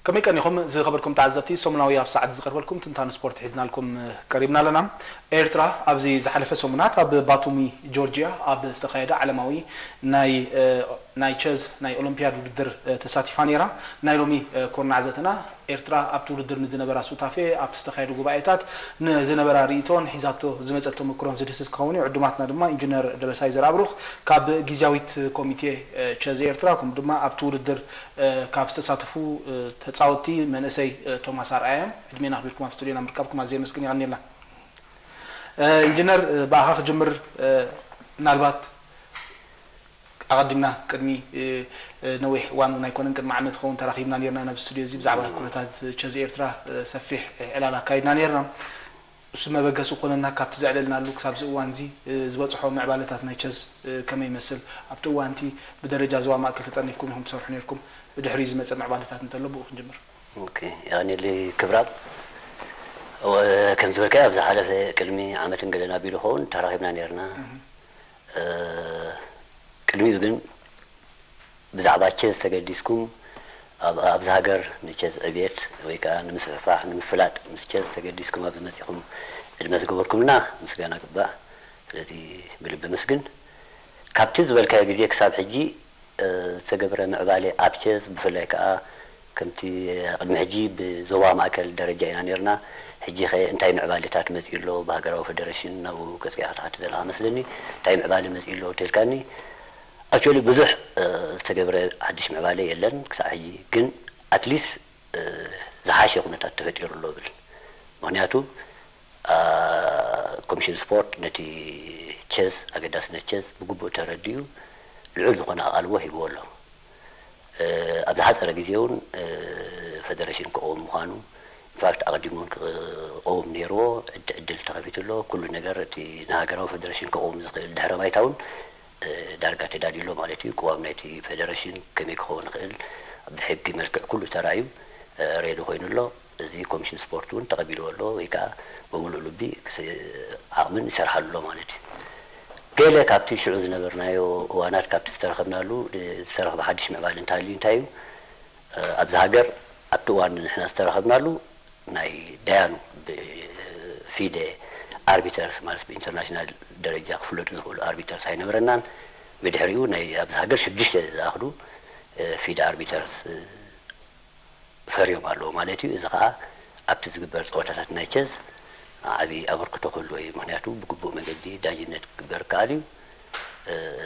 ከመይ ቀኒኹም ዝኸበርኩም ተዓዘብቲ? ሰሙናዊ ኣብ ሰዓት ዝቐርበልኩም ትንታን ስፖርት ሒዝናልኩም ቀሪብና ኣለና። ኤርትራ ኣብዚ ዝሓለፈ ሰሙናት ኣብ ባቱሚ ጆርጂያ ኣብ ዝተኻየደ ዓለማዊ ናይ ናይ ቸዝ ናይ ኦሎምፒያድ ውድድር ተሳቲፋ ነይራ። ናይ ሎሚ ኩርናዕ ዘተና ኤርትራ ኣብቲ ውድድር ንዝነበራ ሱታፌ፣ ኣብቲ ዝተኻየዱ ጉባኤታት ንዝነበራ ርእይቶን ሒዛቶ ዝመጸት ተመክሮን ዝድህስስ ክኸውን እዩ። ዕዱማትና ድማ ኢንጂነር ደበሳይ ዘርኣብሩኽ ካብ ግዝያዊት ኮሚቴ ቸዝ ኤርትራ፣ ከምኡ ድማ ኣብቲ ውድድር ካብ ዝተሳተፉ ተጻወትቲ መንእሰይ ቶማስ ኣርኣያ እዮም። ዕድሜና ኣኽቢርኩም ኣብ ስቱድዮና ምርካብኩም ኣዝየ የመስግን። የቐንየልና። ኢንጂነር፣ ብኣኻ ክጅምር። ምናልባት ኣቐዲምና ቅድሚ ነዊሕ እዋን እውን ኣይኮነን፣ ቅድሚ ዓመት ክኸውን ተራኺብና ነርና። ናብ ስቱድዮ እዚ ብዛዕባ ኩነታት ቸዝ ኤርትራ ሰፊሕ ዕላል ኣካይድና ነርና። እሱ መበገሲ ኮነና፣ ካብቲ ዘዕለልናሉ ክሳብ እዚ እዋን እዚ ዝበጽሖ ምዕባለታት ናይ ቸዝ ከመይ ይመስል? ኣብቲ እዋን እቲ ብደረጃ ዞባ ማእከል ተጠርኒፍኩም ኢኹም ትሰርሑ ነርኩም። ብድሕሪኡ ዝመጸ ምዕባለታት እንተሎ ብኡ ክንጅምር። ኦኬ፣ የቐንየለይ ክብራብ። እወ፣ ከም ዝበልካዮ ኣብ ዝሓለፈ ቅድሚ ዓመትን ገለን ኣቢሉ ኸውን ተራኺብና ነርና። ቅድሚኡ ግን ብዛዕባ ቸዝ ተገዲስኩም ኣብዚ ሃገር ንቸዝ ዕብየት ወይ ከዓ ንምስፍሕፋሕ ንምፍላጥ ምስ ቸዝ ተገዲስኩም ኣብዚ መፂኹም ዕድመ ዝገበርኩምና ምስጋና ግባእ። ስለዚ ብልቢ ምስግን። ካብቲ ዝበልካዮ ግዜ ክሳብ ሕጂ ዝተገብረ ምዕባለ ኣብ ቸዝ ብፍላይ ከዓ ከምቲ ቅድሚ ሕጂ ብዞባ ማእከል ደረጃ ኢና ነርና። ሕጂ ከ እንታይ ምዕባለታት መፂኡ ኣሎ? ብሃገራዊ ፈደረሽን ናብኡ ገፅካ ክትሓትት ዘለካ መስለኒ። እንታይ ምዕባለ መፂኡ ኣሎ ተልካኒ? ኣክቹዋሊ ብዙሕ ዝተገብረ ሓድሽ ምዕባለ የለን ክሳዕ ሕጂ፣ ግን ኣትሊስት ዝሓሸ ኩነታት ተፈጢሩ ኣሎ ብል። ምክንያቱ ኮሚሽን ስፖርት ነቲ ቸዝ፣ ኣገዳስነት ቸዝ ብግቡእ ተረዲኡ ልዑል ዝኾነ ኣቓልቦ ሂብዎ ኣሎ። ኣብ ዝሓፀረ ግዜ እውን ፈደረሽን ክቐውም ምዃኑ፣ ኢንፋክት ኣቐዲሙ እውን ክቐውም ነይርዎ፣ ዕድል ተኸፊቱ ኣሎ። ኩሉ ነገር እቲ ንሃገራዊ ፈደረሽን ክቐውም ዝኽእል ድሕረ ባይታ እውን ዳርጋ ተዳልዩ ኣሎ ማለት እዩ። ቅዋም ናይቲ ፈደረሽን ከመይ ክኸውን ይኽእል ብሕጊ መልክዕ ኩሉ ተራእዩ ሬዲ ኮይኑ ኣሎ። እዚ ኮሚሽን ስፖርት እውን ተቐቢልዎ ኣሎ ወይ ከዓ ብምሉእ ልቢ ዓቕምን ይሰርሓሉ ኣሎ ማለት እዩ። ገለ ካብቲ ሽዑ ዝነበርናዮ እዋናት ካብቲ ዝተረኸብናሉ ዝተረኽበ ሓድሽ ምዕባለ እንተሃልዩ እንታይ እዩ? ኣብዚ ሃገር ኣብቲ እዋን ንሕና ዝተረኸብናሉ ናይ ዳያኑ ብፊደ ኣርቢተርስ ማለት ብኢንተርናሽናል ደረጃ ክፍለጡ ዝኽእሉ ኣርቢተርስ ኣይነበረናን። ብድሕሪኡ ናይ ኣብዚ ሃገር ሽዱሽተ ዝኣኽሉ ፊደ ኣርቢተርስ ፈርዮም ኣለዉ ማለት እዩ። እዚ ከዓ ኣብቲ ዝግበር ፀወታታት ናይ ቸዝ ዓብዪ ኣበርክቶ ክህልዎ እዩ። ምክንያቱ ብግቡእ መገዲ ዳኝነት ክግበር ይከኣል እዩ።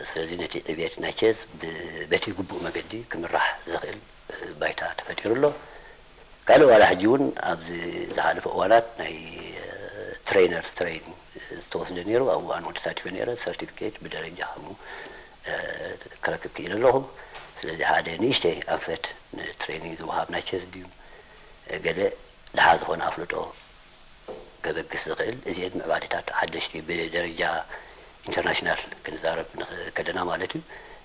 ስለዚ ነቲ ዕብየት ናይ ቸዝ በቲ ግቡእ መገዲ ክምራሕ ዘኽእል ባይታ ተፈጢሩ ኣሎ። ካልእ ዋላ ሕጂ እውን ኣብዚ ዝሓለፈ እዋናት ናይ ትሬነርስ ትሬኒንግ ዝተወስደ ነይሩ። ኣብኡ ኣነ እውን ተሳቲፈ ነይረ። ሰርቲፊኬት ብደረጃ ከምኡ ክረክብ ክኢለ ኣለኹ። ስለዚ ሓደ ንእሽተይ ኣንፈት ንትሬኒንግ ዝወሃብ ናይ ቸዝ ድዩ ገለ ደሓ ዝኾነ ኣፍልጦ ከበግስ ዝኽእል እዚአን ምዕባለታት ሓደሽቲ ብደረጃ ኢንተርናሽናል ክንዛረብ ከለና ማለት እዩ።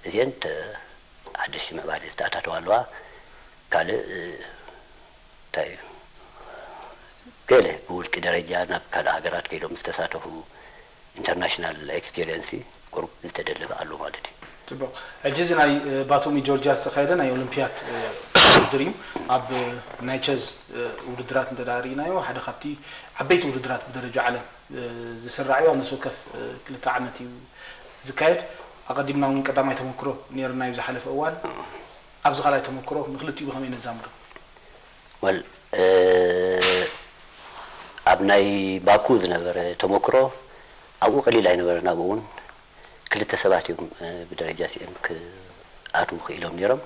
እዚአን ሓደሽቲ ምዕባለ ዝተኣታተዋ ኣለዋ። ካልእ እንታይ እዩ፣ ገለ ብውልቂ ደረጃ ናብ ካልእ ሃገራት ከይዶም ዝተሳተፉ ኢንተርናሽናል ኤክስፒሪየንስ ቁሩብ ዝተደለበ ኣሎ ማለት እዩ። ፅቡቕ። ሕጂ እዚ ናይ ባቶሚ ጆርጂያ ዝተኻየደ ናይ ኦሎምፒያድ ውድድር እዩ። ኣብ ናይ ቸዝ ውድድራት እንተ ርኢናዮ ሓደ ካብቲ ዓበይቲ ውድድራት ብደረጃ ዓለም ዝስራዕ እዩ። ኣብ ነፍሲ ወከፍ ክልተ ዓመት እዩ ዝካየድ። ኣቐዲምና እውን ቀዳማይ ተመክሮ ነይርና እዩ ዝሓለፈ እዋን። ኣብዚ ካልኣይ ተመክሮ ንክልቲኡ ብኸመይ ነዛምዶ? ወል ኣብ ናይ ባኩ ዝነበረ ተመክሮ ኣብኡ ቀሊል ኣይነበረን። ኣብኡ እውን ክልተ ሰባት እዮም ብደረጃ ሲኤም ክኣትዉ ክኢሎም ነይሮም።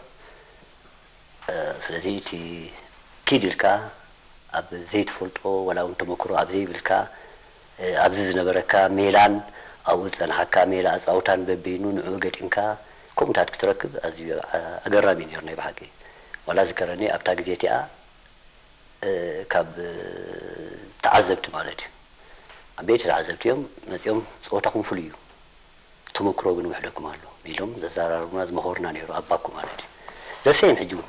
ስለዚ እቲ ኪድ ኢልካ ኣብ ዘይትፈልጦ ዋላ እውን ተመክሮ ኣብ ዘይብልካ ኣብዚ ዝነበረካ ሜላን ኣብኡ ዝፀንሓካ ሜላ ኣፃውታን በበይኑ ንዕኡ ገጢምካ ከምኡታት ክትረክብ ኣዝዩ ኣገራሚ እዩ ነይሩ ናይ ብሓቂ። ዋላ ዝከረኒ ኣብታ ግዜ እቲኣ ካብ ተዓዘብቲ ማለት እዩ፣ ዓበይቲ ተዓዘብቲ እዮም መፂኦም። ፀወታኹም ፍሉይ እዩ፣ ተመክሮ ግን ውሕደኩም ኣሎ ኢሎም ዘዘራርቡና ዝመኸሩና ነይሩ ኣብ ባኩ ማለት እዩ። ዘሰይም ሕጂ እውን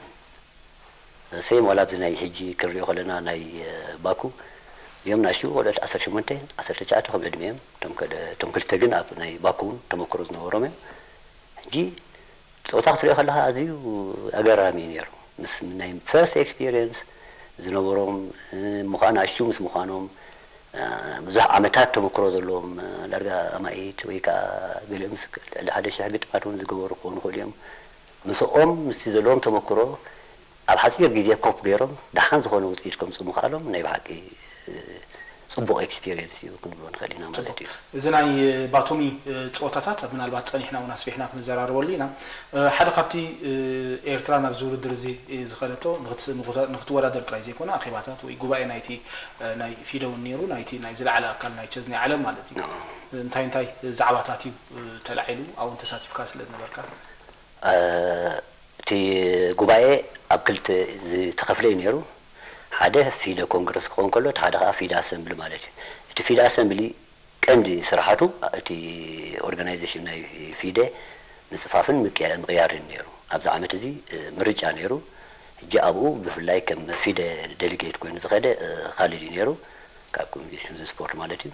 ዘሰይም ዋላ ኣብዚ ናይ ሕጂ ክንሪኦ ከለና ናይ ባኩ እዚኦም ናሽቱ ቆልዑት ዓሰርተ ሸሞንተ ዓሰርተ ትሽዓተ ከም ዕድመ እዮም። እቶም ክልተ ግን ኣብ ናይ ባኩ እውን ተመክሮ ዝነበሮም እዮም። ሕጂ ፀወታ ክትሪኦ ከለካ ኣዝዩ ኣገራሚ እዩ ነይሩ። ምስ ናይ ፈርስት ኤክስፒሪየንስ ዝነበሮም፣ ምዃን ኣሽቱ ምስ ምዃኖም፣ ብዙሕ ዓመታት ተመክሮ ዘለዎም፣ ዳርጋ ኣማኢት ወይ ከዓ ገሊኦም ምስ ልዕሊ ሓደ ሽሕ ግጥማት እውን ዝገበሩ ክኾኑ ይኽእሉ እዮም። ምስኦም ምስቲ ዘለዎም ተመክሮ ኣብ ሓፂር ግዜ ኮፕ ገይሮም ደሓን ዝኾነ ውፅኢት ከምፅኡ ምኽኣሎም ናይ ብሓቂ ፅቡቕ ኤክስፒሪየንስ እዩ ክንብሎ ንኽእል ኢና ማለት እዩ። እዚ ናይ ባቶሚ ፀወታታት ምናልባት ፀኒሕና እውን ኣስፊሕና ክንዘራረበሉ ኢና። ሓደ ካብቲ ኤርትራ ናብዚ ውድድር እዚ ዝኸደቶ ንክትወዳደር ጥራይ ዘይኮነ ኣኼባታት ወይ ጉባኤ ናይቲ ናይ ፊደ እውን ነይሩ፣ ናይቲ ናይ ዝለዓለ ኣካል ናይ ቸዝ ናይ ዓለም ማለት እዩ። እንታይ እንታይ ዛዕባታት እዩ ተላዒሉ ኣብኡ ተሳቲፍካ ስለ ዝነበርካ? እቲ ጉባኤ ኣብ ክልተ ዝተኸፍለ እዩ ነይሩ። ሓደ ፊደ ኮንግረስ ክኸውን ከሎ፣ እቲ ሓደ ከዓ ፊደ ኣሰምብሊ ማለት እዩ። እቲ ፊደ ኣሰምብሊ ቀንዲ ስራሓቱ እቲ ኦርጋናይዜሽን ናይ ፊደ ምፅፋፍን ምቅያ- ምቕያርን ነይሩ። ኣብዚ ዓመት እዚ ምርጫ ነይሩ። ሕጂ ኣብኡ ብፍላይ ከም ፊደ ዴሊጌት ኮይኑ ዝኸደ ካልድ እዩ ነይሩ፣ ካብ ኮሚሽን ስፖርት ማለት እዩ።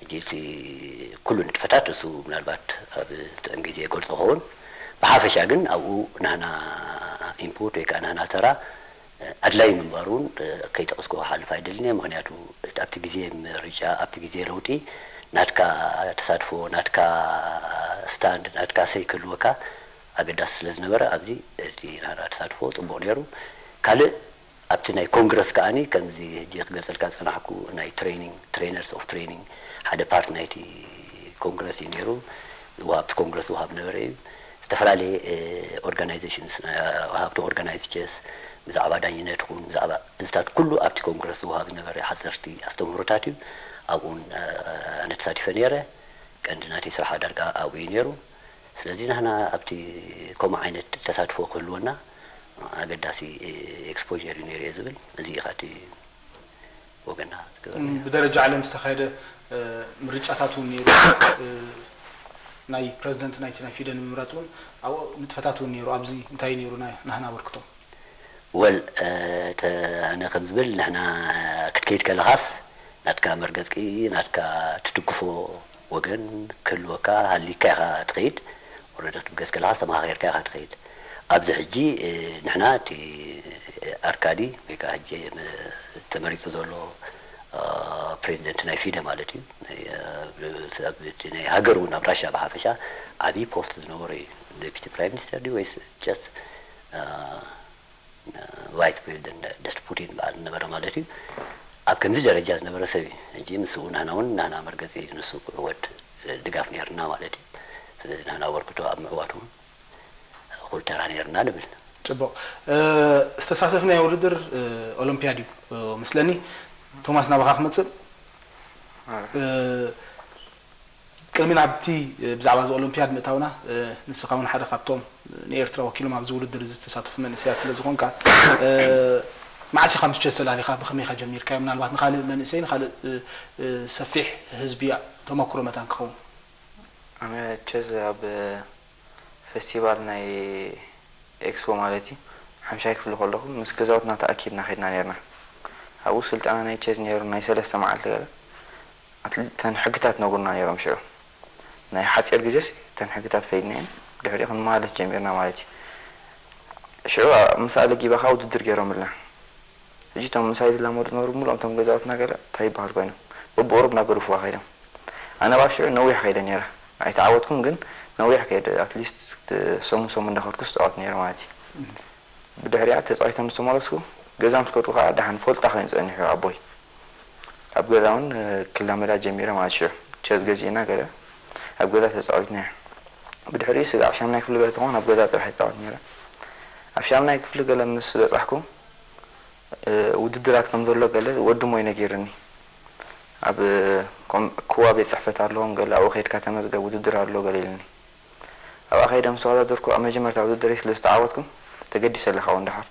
ሕጂ እቲ ኩሉ ንጥፈታት እሱ ምናልባት ኣብ ጥዕም ግዜ ይገልጾ ክኸውን። ብሓፈሻ ግን ኣብኡ ናህና ኢንፑት ወይ ከዓ ናህና ተራ ኣድላይ ምንባሩ እውን ከይጠቐስኩ ክሓልፍ ኣይደልን እየ። ምክንያቱ ኣብቲ ግዜ ምርጫ፣ ኣብቲ ግዜ ለውጢ ናትካ ተሳትፎ፣ ናትካ ስታንድ፣ ናትካ ሰይ ክህልወካ ኣገዳሲ ስለ ዝነበረ ኣብዚ እቲ ናህና ተሳትፎ ፅቡቕ ነይሩ። ካልእ ኣብቲ ናይ ኮንግረስ ከዓኒ ከምዚ ሕጂ ክገልጸልካ ዝጸናሕኩ ናይ ትሬኒንግ ትሬነርስ ኦፍ ትሬኒንግ ሓደ ፓርት ናይቲ ኮንግረስ እዩ ነይሩ። ዝወሃብ እቲ ኮንግረስ ዝወሃብ ነበረ እዩ። ዝተፈላለየ ኦርጋናይዜሽንስ ወሃብቲ ኦርጋናይዝ ቸስ ብዛዕባ ዳኝነት ይኹን ብዛዕባ እዚታት ኩሉ ኣብቲ ኮንግረስ ዝወሃብ ዝነበረ ሓፀርቲ ኣስተምህሮታት እዩ። ኣብኡን ኣነ ተሳቲፈ ነይረ። ቀንዲ ናተይ ስራሕ ዳርጋ ኣብኡ እዩ ነይሩ። ስለዚ ንሕና ኣብቲ ከምኡ ዓይነት ተሳትፎ ክህልወና ኣገዳሲ ኤክስፖር እዩ ነይሩ እየ ዝብል። እዚ እዩ እቲ ወገና ዝገበረ። ብደረጃ ዓለም ዝተኻየደ ምርጫታት እውን ነይሩ። ናይ ፕረዚደንት ናይቲ ናይ ፊደ ንምምራፅ እውን ኣብኡ ንጥፈታት እውን ነይሩ። ኣብዚ እንታይ ነይሩ ናይ ናህና ኣበርክቶ? ወል ኣነ ከም ዝብል ንሕና ክትከይድ ከለኻስ ናትካ መርገፂ ናትካ ትድግፎ ወገን ክህልወካ ሃሊካ ኢኻ ትኸይድ። ወረደ ክትብገስ ከለኻስ ተመኻኺርካ ኢኻ ትኸይድ። ኣብዚ ሕጂ ንሕና እቲ ኣርካዲ ወይ ከዓ ሕጂ ተመሪፁ ዘሎ ፕሬዚደንት ናይ ፊደ ማለት እዩ። ናይ ሃገር እውን ኣብ ራሻ ብሓፈሻ ዓብዪ ፖስት ዝነበሮ እዩ። ዴፒቲ ፕራይም ሚኒስተር ድዩ ወይስ ጀስት ቫይስ ፕሬዚደንት ደስት ፑቲን በዓል ዝነበረ ማለት እዩ። ኣብ ከምዚ ደረጃ ዝነበረ ሰብ እዩ። ሕጂ ምስኡ ናህና እውን ናህና መርገፂ ንሱ ክዕወት ድጋፍ ነይርና ማለት እዩ። ስለዚ ናህና ኣበርክቶ ኣብ ምዕዋቱ እውን እኹል ተራ ነይርና ንብል። ፅቡቕ። ዝተሳተፍናዮ ውድድር ኦሎምፒያድ እዩ መስለኒ። ቶማስ ናባኻ ክመፅእ። ቅድሚ ናብቲ ብዛዕባ እዚ ኦሎምፒያድ ምእታውና ንስኻ እውን ሓደ ካብቶም ንኤርትራ ወኪሎም ኣብዚ ውድድር እዚ ዝተሳተፉ መንእሰያት ስለ ዝኾንካ መዓስ ኢኻ ምስ ቸስ ተላሊኻ ብኸመይ ኢኻ ጀሚርካዮ? ምናልባት ንኻልእ መንእሰይ ንኻልእ ሰፊሕ ህዝቢ ተመክሮ መታን ክኸውን። ኣነ ቸዝ ኣብ ፈስቲቫል ናይ ኤክስፖ ማለት እዩ ሓምሻይ ክፍሊ ከለኹ ምስ ገዛውትና ተኣኪብና ከድና ነርና። ኣብኡ ስልጠና ናይ ቸዝ ነይሩ ናይ ሰለስተ መዓልቲ ገለ። ኣትል- እተን ሕግታት ነጉርና ነይሮም ሽዑ። ናይ ሓፂር ግዜስ እተን ሕግታት ፈይድናየን ድሕሪኡ ክንመላለስ ጀሚርና ማለት እዩ። ሽዑ ምሳሌ ጊባኻ ውድድር ገይሮምልና። ሕጂ እቶም ምሳይ ዝላመዱ ዝነበሩ ብምሉኦም እቶም ገዛውትና ገለ እንታይ ይበሃል ኮይኖም በብቁሩብ እናገደፉዋ ከይዶም። ኣነ ኣብ ሽዑ ነዊሕ ከይደ ነይረ ኣይተዓወትኩን ግን ነዊሕ ከይደ ኣትሊስት ሰሙን ሰሙን እንዳኸድኩ ዝፃወት ነይረ ማለት እዩ። ብድሕሪኣ ተፃዊተ ምስ ተመለስኩ ገዛ ምስ ከድኩ ከዓ ደሓን ፈልጣ ኮይኑ ፀኒሑ ኣቦይ። ኣብ ገዛ እውን ክላመዳ ጀሚረ ማለት ሽዑ ቸዝ ገዚእና ገለ ኣብ ገዛ ተፃዊትና ኢና። ብድሕሪኡ ስጋዕ ሻምናይ ክፍሊ ገለ ትኾን ኣብ ገዛ ጥራሕ ይፃወት ነይረ። ኣብ ሻምናይ ክፍሊ ገለ ምስ በፃሕኩ ውድድራት ከም ዘሎ ገለ ወዲ ሞይ ነጊርኒ። ኣብ ክዋ ቤት ፅሕፈት ኣለዎም ገለ ኣብኡ ከይድካ ተመዝገብ ውድድር ኣሎ ገለ ኢልኒ። ኣብኣ ከይደ ምስ ተወዳደርኩ ኣብ መጀመርታ ውድድረይ ስለ ዝተዓወትኩ ተገዲሰ ኣለካ እውን ደሓር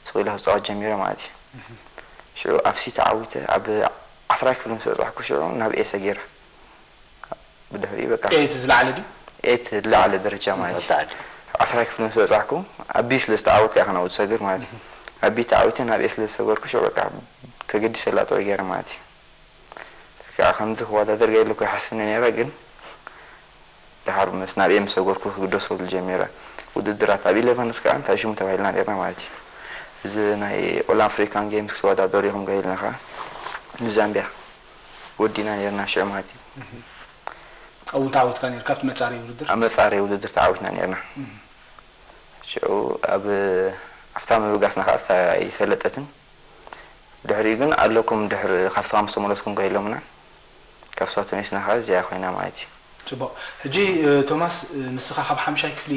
ስቕ ኢለ ክፃወት ጀሚረ ማለት እዩ። ሽዑ ኣብ ሲ ተዓዊተ ኣብ ዓስራይ ክፍሊ ምስ በፃሕኩ ሽዑ ናብ ኤ ሰጊረ። ብድሕሪኡ በቃ ኤት ዝለዓለ ድዩ? ኤት ዝለዓለ ደረጃ ማለት እዩ። ዝለዓለ። ዓስራይ ክፍሊ ምስ በፃሕኩ ኣብ ቢ ስለ ዝተዓወትኩ ኢኻ ናብኡ ትሰግር ማለት እዩ። ኣብ ቢ ተዓዊተ ናብ ኤ ስለ ዝሰገርኩ ሽዑ በቃ ተገዲሰ ላጥዑ ገይረ ማለት እዩ። እስኪ ከምዚ ክወዳደር ገይርሉ እኮ ይሓስብኒ ነይረ ግን ድሓር ምስ ናብኤ ምስ ሰገርኩ ክግደሰሉ ጀሚረ። ውድድራት ኣብ ኢለቨንስ ከኣ እንታይ ሽሙ ተባሂልና ነርና ማለት እዩ። እዚ ናይ ኦል ኣፍሪካን ጌምስ ክትወዳደሩ ኢኹም ገይልና ከኣ ንዛምቢያ ወዲና ነርና ሽዑ ማለት እዩ። ኣብኡ ተዓዊትካ ነርካ ኣብቲ መጻረይ ውድድር? ኣብ መጻረይ ውድድር ተዓዊትና ነርና። ሽዑ ኣብ ኣብታ ምብጋስና ከኣ ኣይፈለጠትን። ድሕሪኡ ግን ኣለኩም ድሕሪ ካብቲ ከም ዝተመለስኩም ከ ኢሎምና። ካብ ሶቶ ሜስና ከኣ እዚኣ ኮይና ማለት እዩ። ጽቡቕ። ሕጂ ቶማስ፣ ንስኻ ካብ ሓምሻይ ክፍሊ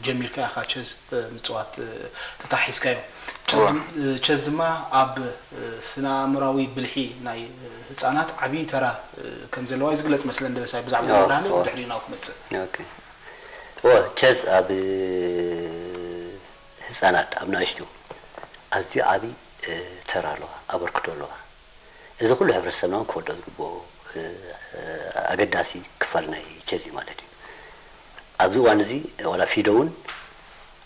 ጀሚርካ ኢኻ ቸዝ ምጽዋት ተታሒዝካዮ። ቸዝ ድማ ኣብ ስነ ኣእምራዊ ብልሒ ናይ ህጻናት ዓብዪ ተራ ከም ዘለዋ እዩ ዝግለጽ መስለን ደበሳይ ብዛዕባ ምብራህለ ድሕሪኡ ናው ክመጽእ። እወ ቸዝ ኣብ ህጻናት ኣብ ንኣሽቱ ኣዝዩ ዓቢ ተራ ኣለዋ፣ ኣበርክቶ ኣለዋ። እዚ ኩሉ ሕብረተሰብና እውን ክፈልጦ ዝግብኦ ኣገዳሲ ክፋል ናይ ቸዝ እዩ ማለት እዩ። ኣብዚ እዋን እዚ ዋላ ፊደ እውን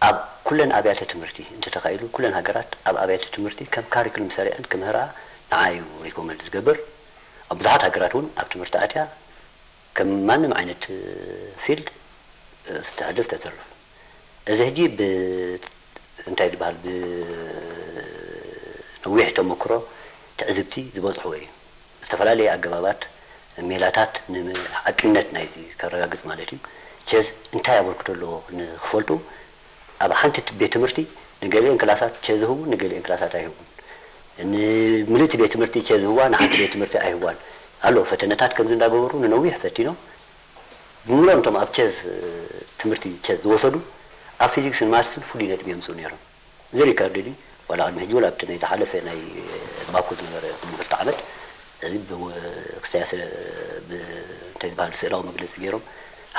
ኣብ ኩለን ኣብያተ ትምህርቲ እንተተኻኢሉ ኩለን ሃገራት ኣብ ኣብያተ ትምህርቲ ከም ካሪክሉም ሰሪዐን ክምህራ ንዓ እዩ ሪኮመንድ ዝገብር። ኣብ ብዙሓት ሃገራት እውን ኣብ ትምህርቲ ኣትያ ከም ማንም ዓይነት ፊልድ ስተሕልፍ ተትርፍ። እዚ ሕጂ ብ እንታይ ዝበሃል ብነዊሕ ተመክሮ ትዕዝብቲ ዝበፅሕዎ እዩ። ዝተፈላለየ ኣገባባት ሜላታት ንሓቅነት ናይዚ ከረጋግፅ ማለት እዩ። ቸዝ እንታይ ኣበርክቶ ኣለዎ ንክፈልጡ ኣብ ሓንቲ ቤት ትምህርቲ ንገሊኦን ክላሳት ቸዝ ዝህቡ ንገሊኦን ክላሳት ኣይህቡን። ንምልእቲ ቤት ትምህርቲ ቸዝ ዝህዋ ንሓንቲ ቤት ትምህርቲ ኣይህዋን ኣሎ። ፈተነታት ከምዚ እንዳገበሩ ንነዊሕ ፈቲኖም ብምሉኦም እቶም ኣብ ቸዝ ትምህርቲ ቸዝ ዝወሰዱ ኣብ ፊዚክስን ማትስን ፍሉይ ነጥቢ የምፅኡ ነይሮም። እዚ ሪከርድ እዚ ዋላ ቅድሚ ሕጂ ወላ ኣብቲ ናይ ዝሓለፈ ናይ ባኩ ዝነበረ ቅድሚ ክልተ ዓመት እዚ ብክስያሰ እንታይ ዝበሃል ስእላዊ መግለፂ ገይሮም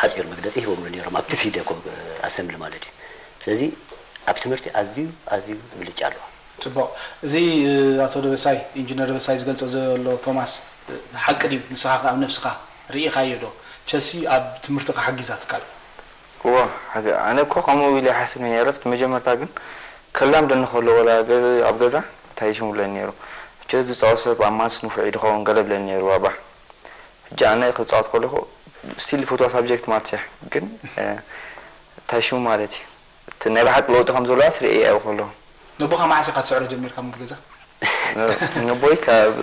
ሓፂር መግለፂ ሂቦምሉ ነይሮም ኣብቲ ፊደ ኮ ኣሰምብሊ ማለት እዩ። ስለዚ ኣብ ትምህርቲ ኣዝዩ ኣዝዩ ብልጫ ኣለዎ። ፅቡቕ። እዚ ኣቶ ደበሳይ ኢንጂነር ደበሳይ ዝገልፆ ዘሎ ቶማስ ሓቂ ድዩ? ንስኻ ኣብ ነብስኻ ርኢኻዮ ዶ? ቸሲ ኣብ ትምህርትኻ ሓጊዛትካ ዶ? እወ፣ ኣነ እኮ ከምኡ ኢለ ይሓስብ ነይረ። ኣብቲ መጀመርታ ግን ከላምደኒ ከሎ ወላ ኣብ ገዛ እንታይ ሽሙ ብለኒ ነይሩ። ቸስ ዝፃወት ሰብ ኣብ ማትስ ንፉዕ እዩ ድኸውን ገለ ብለኒ ነይሩ ኣባ። ሕጂ ኣነ ክፃወት ከለኹ ስቲል ዝፈትዋ ሳብጀክት ማትስ እያ። ግን እንታይ ሽሙ ማለት እዩ እቲ ናይ ብሓቂ ለውጢ ከም ዘለዋ ትርኢ ኣብኡ ከለኹ። ነቦኻ መዓስ ኢኻ ትስዕሮ ጀሚርካ ሙድ ገዛ? ነቦይ ካብ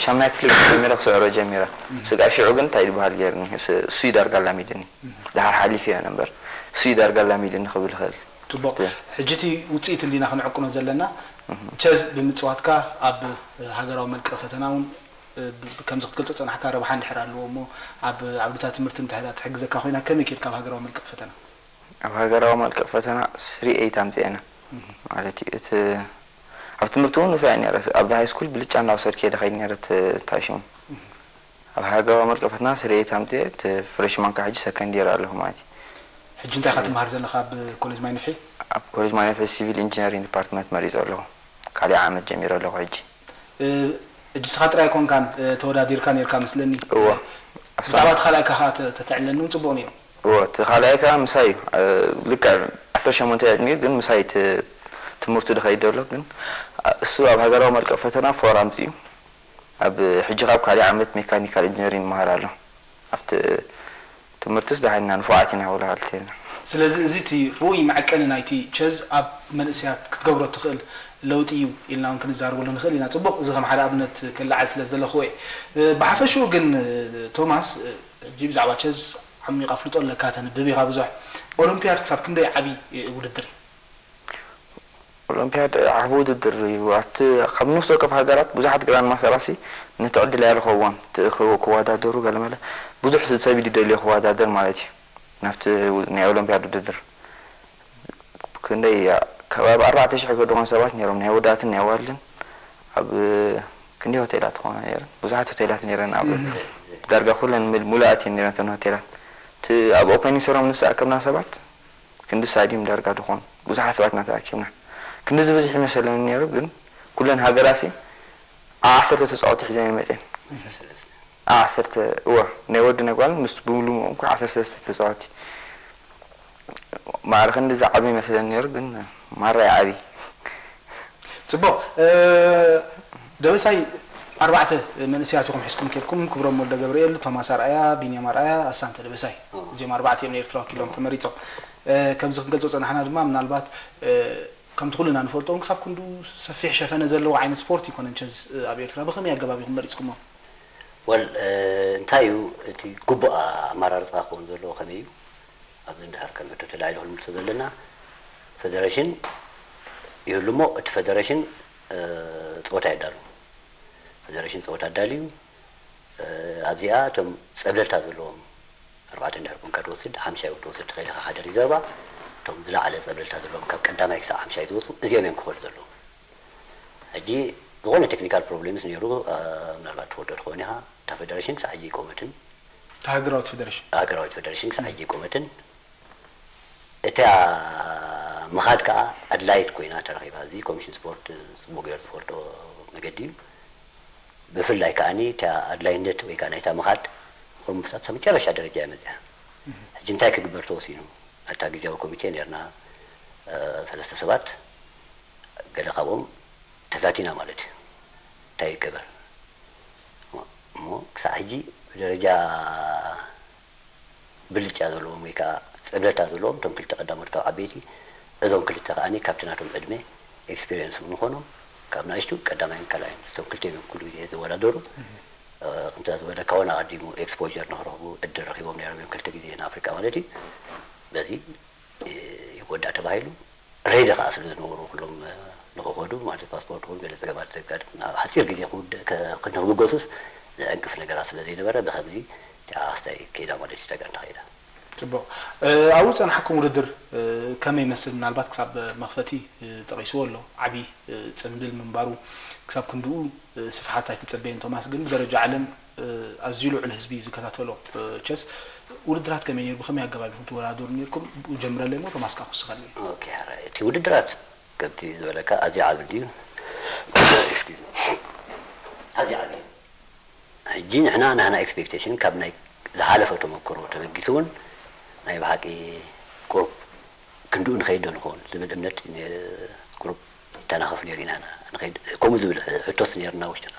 ሻምናይ ክፍሊ ጀሚረ ክስዕሮ ጀሚረ። ስጋብ ሽዑ ግን እንታይ ዝበሃል ገይርኒ እሱ እዩ ዳርጋ ኣላሚድኒ። ድሓር ሓሊፈዮ እምበር እሱ እዩ ዳርጋ ኣላሚድኒ ክብል ይኽእል። ጽቡቕ። ሕጂ እቲ ውጽኢት እንዲና ክንዕቅኖ ዘለና። ቸዝ ብምጽዋትካ ኣብ ሃገራዊ መልቀ ፈተና እውን ከምዚ ክትገልጾ ጸናሕካ ረብሓ እንድሕር ኣለዎ እሞ ኣብ ዓውድታት ትምህርቲ እንድሕር ትሕግዘካ ኮይና ከመይ ኬድካ ኣብ ሃገራዊ መልቀ ፈተና? ኣብ ሃገራዊ መልቀ ፈተና ስሪ ኤይት ኣምጺኤ ኢና። ማለት እዩ እቲ ኣብ ትምህርቲ እውን ንፉዕ እየ ነይረ። ኣብዛ ሃይ ስኩል ብልጫ እናወሰድኩ እየ ዝኸይድ ነይረ እቲ እንታይ ሽሙ ኣብ ሃገራዊ መልቀ ፈተና ስሪ ኤይት ኣምጺኤ እቲ ፍሬሽማን ከዓ ሕጂ ሰከንድ የር ኣለኹ ማለት እዩ። ሕጂ እንታይ ኢኻ ትምሃር ዘለኻ ኣብ ኮሌጅ ማይ ነፍሒ? ኣብ ኮሌጅ ማይ ነፍሒ ሲቪል ኢንጂነሪንግ ዲፓርትመንት መሪጸ ኣለኹ። ካልኣይ ዓመት ጀሚረ ኣለኹ ሕጂ። ሕጂ ንስኻ ጥራይ ኣይኮንካን ተወዳዲርካ ነይርካ መስለኒ። እወ። ብዛዕባ እቲ ካልኣይካ ከዓ ተተዕልለኒ እውን ፅቡቕ ነይሩ። እወ እቲ ካልኣይ ከዓ ምሳይ እዩ። ልክዕ ዓሰርተ ሸሞንተ ዕድሚኡ ግን ምሳይ ትምህርቱ ዝኸይድ ዘሎ ግን እሱ ኣብ ሃገራዊ መልቀ ፈተና ፎር ኣምፂኡ። ኣብ ሕጂ ካብ ካልኣይ ዓመት ሜካኒካል ኢንጂነሪንግ ይመሃር ኣሎ። ኣብቲ ትምህርትስ ደሓን ኢና ንፉዓት ኢና ወላ ክልቴና። ስለዚ እዚ እቲ ርኡይ መዐቀኒ ናይቲ ቸዝ ኣብ መንእሰያት ክትገብሮ እትኽእል ለውጢ እዩ ኢልና እውን ክንዛረበሉ ንኽእል ኢና። ጽቡቕ፣ እዚ ከም ሓደ ኣብነት ክለዓል ስለ ዝደለኹዎ እየ። ብሓፈሽኡ ግን ቶማስ፣ ሕጂ ብዛዕባ ቸዝ ዓሚቕ ኣፍልጦ ኣለካ፣ ተንብብ ኢኻ ብዙሕ። ኦሎምፒያድ ክሳብ ክንደይ ዓቢ ውድድር እዩ? ኦሎምፒያድ ዓቢ ውድድር እዩ። ኣብቲ ካብ ነፍሲ ወከፍ ሃገራት ብዙሓት ግራንድ ማስተራሲ ነቲ ዕድል ኣይረኸብዎን። እቲ ክወዳደሩ ገለመለ ብዙሕ ሰብ እዩ ዝደልዮ ክወዳደር ማለት እዩ ናብቲ ናይ ኦሎምፒያድ ውድድር። ክንደይ ከባቢ ኣርባዕተ ሽሕ ዝኸውን ሰባት ነይሮም ናይ ወዳትን ናይ ኣዋልድን ኣብ ክንደይ ሆቴላት ዝኾና ነይረን ብዙሓት ሆቴላት ነይረን ኣብ ዳርጋ ኩለን ምሉኣት እየን ነይረን እተን ሆቴላት። እቲ ኣብ ኦፐኒንግ ሰረሞኒ ዝተኣከብና ሰባት ክንዲ ስታድዩም ዳርጋ ድኾን ብዙሓት ሰባት ኢና ተኣኪብና። ክንዲ ዝበዝሕ ይመሰለኒ ነይሩ ግን ኩለን ሃገራሲ ዓሰርተ ተጻወቲ ሒዘን ይመጽኤን። ዓሰርተ እወ ናይ ወዲ ናይ ጓል ምስ ብምሉምኦም እኮ ዓሰርተ ሰለስተ ተጻወቲ። ማዕረ ክንዲ ዝዓቢ ይመስለኒ ነይሩ ግን ማራ ይዓቢ። ጽቡቕ ደበሳይ ኣርባዕተ መንእሰያት ኢኹም ሒዝኩም ከድኩም፣ ክብሮም ወልደ ገብርኤል፣ ቶማስ ኣርኣያ፣ ቢንያም ኣርኣያ፣ ኣሳንተ ደበሳይ። እዚኦም ኣርባዕተ እዮም ንኤርትራ ወኪሎም ተመሪጾም። ከምዚ ክንገልጾ ጸናሕና ድማ ምናልባት ከምቲ ኩልና ንፈልጦ እውን ክሳብ ክንዱ ሰፊሕ ሸፈነ ዘለዎ ዓይነት ስፖርት ኣይኮነን ቸዝ ኣብ ኤርትራ። ብኸመይ ኣገባብ ኢኹም መሪጽኩሞ? ወል እንታይ እዩ እቲ ግቡእ ኣመራርፃ ክኸውን ዘለዎ ከመይ እዩ? ኣብዚ እንድሕር ከም ሕቶ ተላዒሉ ክንምልሶ ዘለና፣ ፈደረሽን ይህሉ እሞ እቲ ፈደረሽን ፀወታ የዳሉ። ፈደረሽን ፀወታ ኣዳልዩ ኣብዚኣ እቶም ፀብለልታ ዘለዎም ኣርባዕተ እንድሕር ኮንካ ትወስድ፣ ሓምሻይ እውን ትወስድ ትኽእል ኢኻ። ሓደ ሪዘርቫ እቶም ዝለዓለ ፀብለልታ ዘለዎም ካብ ቀዳማይ ክሳብ ሓምሻይ ዝወፁ እዚኦም እዮም ክኸዱ ዘለዎም። ሕጂ ዝኾነ ቴክኒካል ፕሮብሌምስ ነይሩ፣ ምናልባት ትፈልጦ ትኸውን ኢኻ። እታ ፈደረሽን ክሳብ ሕጂ ኣይቆመትን። እታ ሃገራዊት ፈደረሽን ሃገራዊት ፈደረሽን ክሳብ ሕጂ ኣይቆመትን። እታ ምኻድ ከዓ ኣድላይት ኮይና ተረኺባ። እዚ ኮሚሽን ስፖርት ፅቡቅ ገይሩ ዝፈልጦ መገዲ እዩ። ብፍላይ ከዓኒ እታ ኣድላይነት ወይ ከዓ ናይታ ምኻድ ኦልሞስት ኣብታ መጨረሻ ደረጃ እያ መፅያ። ሕጂ እንታይ ክግበር ተወሲኑ? ኣብታ ግዜያዊ ኮሚቴ ነርና ሰለስተ ሰባት፣ ገለ ካብኦም ተዛቲና ማለት እዩ። እንታይ ይገበር እሞ ክሳዕ ሕጂ ብደረጃ ብልጫ ዘለዎም ወይ ከዓ ፅብለታ ዘለዎም እቶም ክልተ ቀዳሞት ካብ ዓበይቲ፣ እዞም ክልተ ከዓኒ ካብቲ ናቶም ዕድመ ኤክስፒሪየንስ እውን ንኾኖም ካብ ንኣሽቱ ቀዳማይን ካልኣይን እቶም ክልተ እዮም ኩሉ ግዜ ዝወዳደሩ። ከምታ ዝበለካ እውን ኣቐዲሙ ኤክስፖር ንክረኽቡ ዕድል ረኪቦም ነይሮም እዮም ክልተ ግዜ ንኣፍሪቃ ማለት እዩ። በዚ ይወዳእ ተባሂሉ ሬዲ ከዓ ስለ ዝነበሩ ኩሎም ንክኸዱ ማለት ፓስፖርት እውን ገለ ፀገማት ዘጋጥም ኣብ ሓፂር ግዜ ክንክብገሱስ ዘዕንቅፍ ነገራት ስለ ዘይነበረ ብከምዚ ኣስታይ ከይዳ ማለት እዩ ተጋንታ ከይዳ። ፅቡቕ። ኣብኡ ዝፀናሕኩም ውድድር ከመይ ይመስል? ምናልባት ክሳብ መኽፈቲ ጠቒስዎ ኣሎ፣ ዓብዪ ፅምብል ምንባሩ ክሳብ ክንድኡ ስፍሓት ኣይተፀበየን። ቶማስ ግን ብደረጃ ዓለም ኣዝዩ ልዑል ህዝቢ ዝከታተሎ ቸስ ውድድራት ከመይ ነይሩ? ብኸመይ ኣገባብ ኢኹም ትወዳደሩ ነይርኩም? ብኡ ጀምረለይ እሞ ቶማስ ከዓ ክውስኸለይ። ኦኬ፣ ሕራይ። እቲ ውድድራት ከምቲ ዝበለካ ኣዝዩ ዓቢ ድዩ? ኤክስኪዩዝ ሚ። ኣዝዩ ዓቢ እዩ። ሕጂ ንሕና ናህና ኤክስፔክቴሽን ካብ ናይ ዝሓለፈ ተመክሮ ተበጊሱ እውን ናይ ብሓቂ ቁሩብ ክንድኡ ንኸይድ ዶ ንኸውን ዝብል እምነት ቁሩብ ይተናኸፍ ነይሩ ኢና ንኸይድ ከምኡ ዝብል ሕቶስ ነይርና ውሽጥና።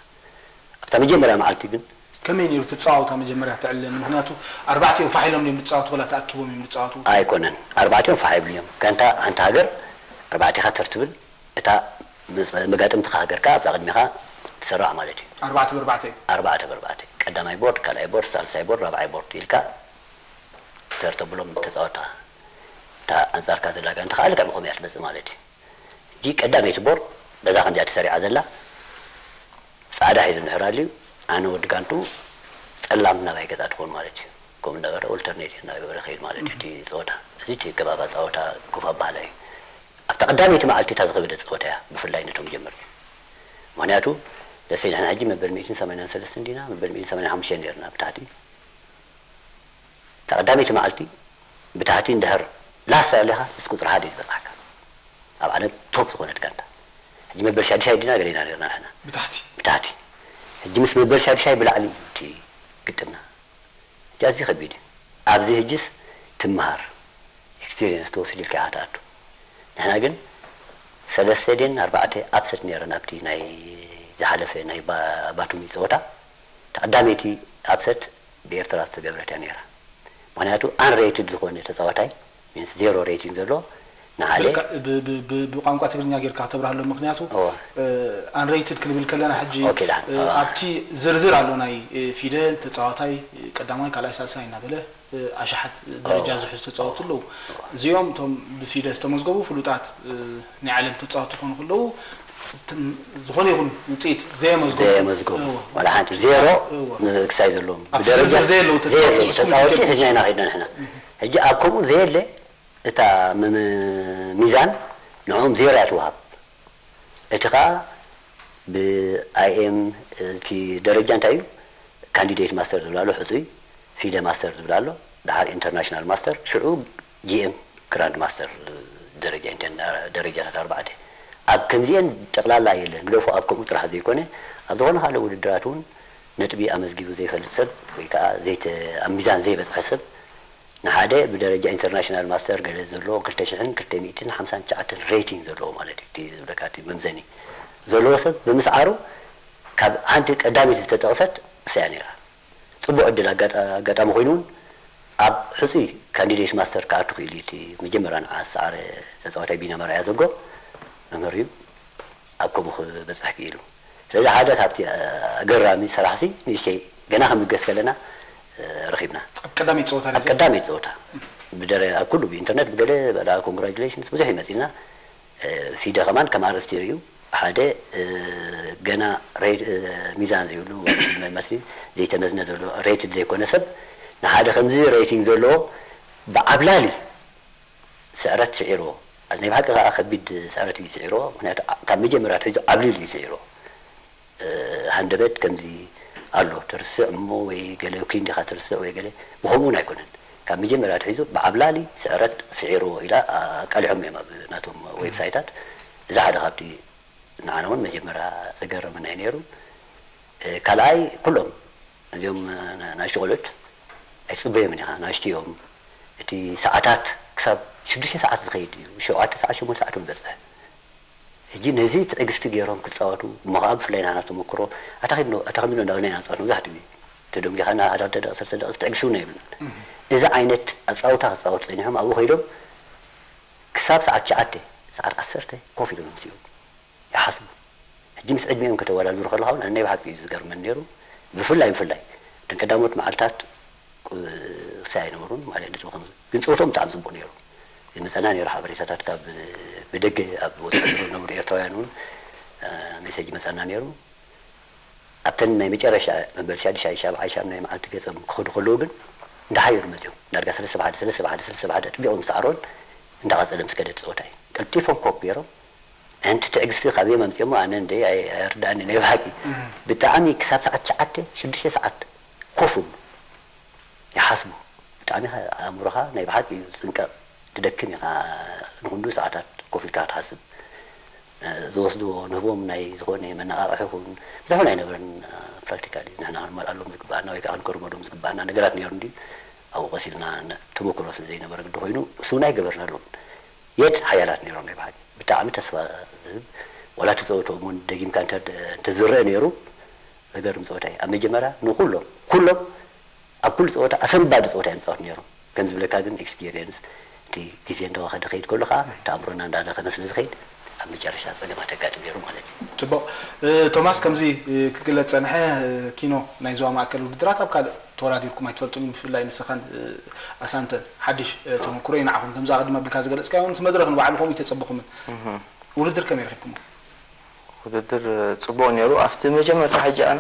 ኣብታ መጀመርያ መዓልቲ ግን ከመይ ነይሩ ትፃወታ መጀመርያ ትዕለኒ? ምክንያቱ ኣርባዕቲኦም ፋሕ ኢሎም ድዮም ዝፃወቱ ወላ ተኣኪቦም እዮም ዝፃወቱ? ኣይኮነን፣ ኣርባዕቲኦም ፋሕ ይብሉ እዮም። ጋንታ ሓንቲ ሃገር ኣርባዕቲኻ ተር ትብል፣ እታ መጋጥምትኻ ሃገር ከዓ ኣብዛ ቅድሚኻ ትስራዕ ማለት እዩ። ኣርባዕተ ብኣርባዕተ እዩ። ኣርባዕተ ብኣርባዕተ፣ ቀዳማይ ቦርድ፣ ካልኣይ ቦርድ፣ ሳልሳይ ቦርድ፣ ራብዓይ ቦርድ ኢልካ ተር ተብሎም ተፃወትካ፣ እታ ኣንፃርካ ዘላ ጋንታ ከዓ ልክዕ ብኸምኡ እያ ትመፅእ ማለት እዩ። ሕጂ ቀዳመይቲ ቦርድ በዛ ከምዚኣ ተሰሪዓ ዘላ ፃዕዳ ሒዙ እንድሕር ኣልዩ ኣነ ወዲ ጋንትኡ ፀላም ናባይ ገፃ ትኾን ማለት እዩ። ከምኡ እናበረ ኦልተርኔት እናገበረ ከይድ ማለት እዩ እቲ ፀወታ። እዚ እቲ ኣገባብ ኣፃወታ ኮፍ ኣባህላ እዩ። ኣብታ ቀዳመይቲ መዓልቲ እታ ዝኸበደት ፀወታ እያ ብፍላይ ነቶም ጀመርቲ። ምክንያቱ ደሰይ ንሕና ሕጂ መበል ሚእትን ሰማንያን ሰለስተን ዲና መበል ሚእትን ሰማንያን ሓሙሽተን ነርና ብታሕቲ እታ ቀዳመይቲ መዓልቲ ብታሕቲ እንድሕር ላሳ ኣለኻ ምስ ቁፅሪ ሓደ እዩ ዝበፅሓካ። ኣብ ዓለም ቶፕ ዝኾነት ጋንታ። ሕጂ መበል ሻድሻይ ዲና ገለ ኢና ነርና ንሕና። ብታሕቲ። ብታሕቲ። ሕጂ ምስ መበል ሻድሻይ ብላዕሊ እዩ እቲ ግጥምና። ሕጂ ኣዝዩ ከቢድ እዩ። ኣብዚ ሕጂስ ትምሃር ኤክስፒሪየንስ ትወስድ ኢልካ ኢኻ ትኣቱ። ንሕና ግን ሰለስተ ድየን ኣርባዕተ ኣፕሰት ነይረን ኣብቲ ናይ ዝሓለፈ ናይ ባቱሚ ፀወታ። እታ ቀዳመይቲ ኣፕሰት ብኤርትራ ዝተገብረት እያ ነይራ። ምክንያቱ ኣንሬትድ ዝኾነ ተፃዋታይ ሚንስ ዜሮ ሬቲንግ ዘሎ ንሓደ ብልካ- ብ- ብ- ብ- ብቋንቋ ትግርኛ ጌርካ ከተብርሃሎም። ምክንያቱ ኣንሬትድ ክንብል ከለና ሕጂ ኦኬ፣ ደሓን። ኣብቲ ዝርዝር ኣሎ ናይ ፊደል ተፃዋታይ ቀዳማይ ካልኣይ ሳልሳይ እናበለ ኣሽሓት ደረጃ ዝሕዙ ተፃወትቲ ኣለዉ። እዚኦም እቶም ብፊደል ዝተመዝገቡ ፍሉጣት ናይ ዓለም ተፃወትቲ ክኾኑ ከለዉ ዝኾነ ይኹን ውፅኢት ዘየመዝገቡ ዘየመዝገቡ ዋላ ሓንቲ ዜሮ ክሳይ ዘለዎም ብደረጃ ዘየለዉ ተፃወትቲ ሒዝና ኢና ከይድና ንሕና። ሕጂ ኣብ ከምኡ ዘየለ እታ ሚዛን ንዕኦም ዜሮ እያ ትወሃብ። እቲ ከዓ ብ ኣይ ኤም እቲ ደረጃ እንታይ እዩ? ካንዲዴት ማስተር ዝብል ኣሎ ሕፁይ፣ ፊደ ማስተር ዝብል ኣሎ፣ ደሓር ኢንተርናሽናል ማስተር፣ ሽዑ ጂ ኤም ግራንድ ማስተር ደረጃ ደረጃታት ኣርባዕተ። ኣብ ከምዚኤን ጠቕላላ የለን፣ ግደፎ ኣብ ከምኡ ጥራሕ ዘይኮነ ኣብ ዝኾነ ካልእ ውድድራት እውን ነጥቢ ኣመዝጊቡ ዘይፈልጥ ሰብ ወይ ከዓ ኣብ ሚዛን ዘይበፅሐ ሰብ ንሓደ ብደረጃ ኢንተርናሽናል ማስተር ገለ ዘለዎ ክልተ ሽሕን ክልተ ሚእትን ሓምሳን ትሽዓተን ሬቲንግ ዘለዎ ማለት እዩ እቲ ዝብለካ እቲ መምዘኒ ዘለዎ ሰብ ብምስዓሩ ካብ ሓንቲ ቀዳመይቲ ዝተጠቕሰት እሳያ ነይራ። ጽቡቕ ዕድል ኣጋጣ-፣ ኣጋጣሚ ኮይኑ እውን ኣብ ሕጹይ ካንዲዴት ማስተር ክኣቱ ክኢሉ እዩ። እቲ መጀመርያ ንዓ ዝሰዓረ ተጻዋታይ ቢና መርኣያ ዘጎ መምህር እዩ። ኣብ ከምኡ ክበጽሕ ክኢሉ። ስለዚ ሓደ ካብቲ ኣገራሚ ስራሕሲ ንእሽተይ ገና ክንብገስ ከለና ረኺብና። ኣብ ቀዳመይቲ ጸወታ ኣብ ቀዳመይቲ ጸወታ ብደረ ኣብ ኩሉ ብኢንተርነት ብገለ በላ ኮንግራጁሌሽንስ ብዙሕ ይመጽልና። ፊደ ከማን ከም ኣርእስቲ ርእዩ ሓደ ገና ሚዛን ዘይብሉ መስሊ ዘይተመዝነ ዘሎ ሬትድ ዘይኮነ ሰብ ንሓደ ከምዚ ሬቲንግ ዘለዎ ብዓብላሊ ስዕረት ስዒርዎ። ናይ ብሓቂ ከኣ ከቢድ ስዕረት እዩ ስዒርዎ። ምክንያቱ ካብ መጀመርያ ኣትሒዙ ዓብሊሉ እዩ ስዒርዎ። ሃንደበት ከምዚ ኣሎ ትርስዕ እሞ ወይ ገለ ኪንዲኻ ትርስዕ ወይ ገለ ብኸምኡ እውን ኣይኮነን። ካብ መጀመርያ ኣትሒዙ ብዓብላሊ ስዕረት ስዒርዎ ኢላ ኣቃሊሖም እዮም ኣብ ናቶም ዌብሳይታት። እዚ ሓደ ካብቲ ንዓና እውን መጀመርያ ዘገረመና እዩ ነይሩ። ካልኣይ ኩሎም እዚኦም ናእሽቱ ቆልዑት ኣይትፅበዮም ኢኻ። ናእሽቱ እዮም። እቲ ሰዓታት ክሳብ ሽዱሽተ ሰዓት ዝኸይድ እዩ። ሸውዓተ ሰዓት ሸሞንተ ሰዓት እውን በፅሕ። ሕጂ ነዚ ትዕግስቲ ገይሮም ክፃወቱ እሞ ከዓ ብፍላይ ናና ተመክሮ ኣታ ከምዚ እንዳበልና ኢና ንፃወት መብዛሕትኡ ግዜ ተደንጊኻ እና ሓደ ክልተ ደቂ ሰለስተ ደቂ ትዕግስቲ እውን ኣይብሉን። እዚ ዓይነት ኣፃውታ ክፃወቱ ፀኒሖም ኣብኡ ከይዶም ክሳብ ሰዓት ትሽዓተ ሰዓት ዓሰርተ ኮፍ ኢሎም ይምስኡ ይሓስቡ። ሕጂ ምስ ዕድሚኦም ከተወዳድሩ ከለኻ እውን ኣነ ብሓቂ እዩ ዝገርመን ነይሩ። ብፍላይ ብፍላይ እተን ቀዳሞት መዓልታት ቁ- ርሳይ ኣይነበሩን ማለት ነጥቢ ከም ግን ፀወቶም ብጣዕሚ ፅቡቅ ነይሩ። ይመፀና ነይሩ ሓበሬታታት ካብ ብደገ ኣብ ወፃኢ ዝነብሩ ኤርትራውያን እውን ሜሴጅ ይመፀና ነይሩ። ኣብተን ናይ መጨረሻ መበል ሻዱሻይ ሻብዓይ ሻምናይ መዓልቲ ገፆም ክኸዱ ከለዉ ግን እንዳሓየሉ መፅኦም ዳርጋ ሰለስተ ብሓደ ሰለስተ ብሓደ ሰለስተ ብሓደ ኣጥቢቖም ዝሰዓሮን እንዳቐፀለ ምስ ከደ እቲ ፀወታ እዩ። ቀልጢፎም ኮፕ ገይሮም ኣንቲ ትዕግስቲ ካብ የመን ፅሞ ኣነ እንደ ኣይርዳእኒ ናይ ብሓቂ ብጣዕሚ ክሳብ ሰዓት ትሽዓተ ሽዱሽተ ሰዓት ኮፍ እብሉ ይሓስቡ። ብጣዕሚ ኢኻ ኣእምሮኻ ናይ ብሓቂ እዩ ዝፅንቀቕ። ትደክም ኢኻ ንክንድኡ ሰዓታት ኮፍ ኢልካ ክትሓስብ። ዝወስድዎ ንህቦም ናይ ዝኾነ መነቓቕሒ ይኹን ብዙሕ እውን ኣይነበረን። ፕራክቲካሊ ንሕና ክንመልኣሎም ዝግባኣና ወይ ከዓ ክንከርመሎም ዝግባኣና ነገራት ነይሩ እንዲ ኣብኡ ቀሲልና ተመክሮ ስለ ዘይነበረ ግዲ ኮይኑ እሱ እውን ኣይገበርናሎም። የት ሓያላት ነይሮም ናይ ብሓቂ ብጣዕሚ ተስፋ ዝህብ ዋላ ተፀወትኦም እውን ደጊምካ እንተዝረአ ነይሩ ዘገርም ፀወታ እዩ። ኣብ መጀመርያ ንኩሎም ኩሎም ኣብ ኩሉ ፀወታ ኣሰንባዲ ፀወታ እዮም ዝፃወት ነይሮም። ከም ዝብለካ ግን ኤክስፒሪየንስ እቲ ግዜ እንዳወኸደ ከይድ ከሎ ከዓ እቲ ኣእምሮና እንዳደኸመ ስለ ዝኸይድ ኣብ መጨረሻ ፀገማት የጋጥም ነይሩ ማለት እዩ። ፅቡቕ። ቶማስ ከምዚ ክግለፅ ፀንሐ ኪኖ ናይ ዞባ ማእከል ውድድራት ኣብ ካልእ ተወዳዲርኩም ኣይትፈልጡን ብፍላይ ንስኻን ኣሳንተን ሓድሽ ተመክሮ እዩ ንዓኹም ከምዚ ኣቐድም ኣቢልካ ዝገለፅካዮ እውን እቲ መድረኽ ንባዕሉ ከምኡ ይተፀበኹምን ውድድር ከመይ ረኺብኩሞ? ውድድር ፅቡቕ ነይሩ ኣብቲ መጀመርታ ሕጂ ኣነ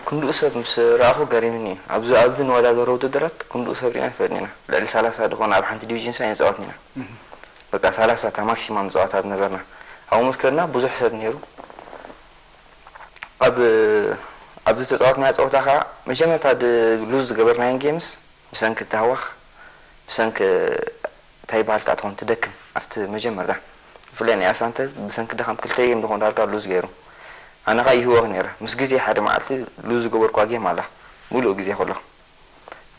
ክንድኡ ሰብ ምስ ረኣኹ ገሪምኒ እዩ ኣብዚ ኣብዚ ንወዳደሮ ውድድራት ክንድኡ ሰብ ሪእና ይፈልጥን ኢና ልዕሊ ሰላሳ ድኾነ ኣብ ሓንቲ ዲቪዥን ሳ ይንፃወትን ኢና በቃ ሰላሳ እታ ማክሲማም ፀዋታ ዝነበርና ኣብኡ ምስ ከድና ብዙሕ ሰብ ነይሩ ኣብ ኣብዚ ተፃወትናዮ ፀወታ ከዓ መጀመርታ ሉዝ ዝገበርናየን ጌምስ ብሰንኪ እቲ ሃዋኽ ብሰንኪ እንታይ ይበሃል ከዓ ትኾን ትደክም ኣብቲ መጀመርታ ብፍላይ ናይ ኣሳንተ ብሰንኪ ድኻም ክልተ ጌም ዝኾን ዳርጋ ሉዝ ገይሩ ኣነ ከዓ ይህወኽ ነይረ ምስ ግዜ ሓደ መዓልቲ ሉዝ ዝገበርኳ ጌም ኣላ ሙሉእ ግዜ ከሎ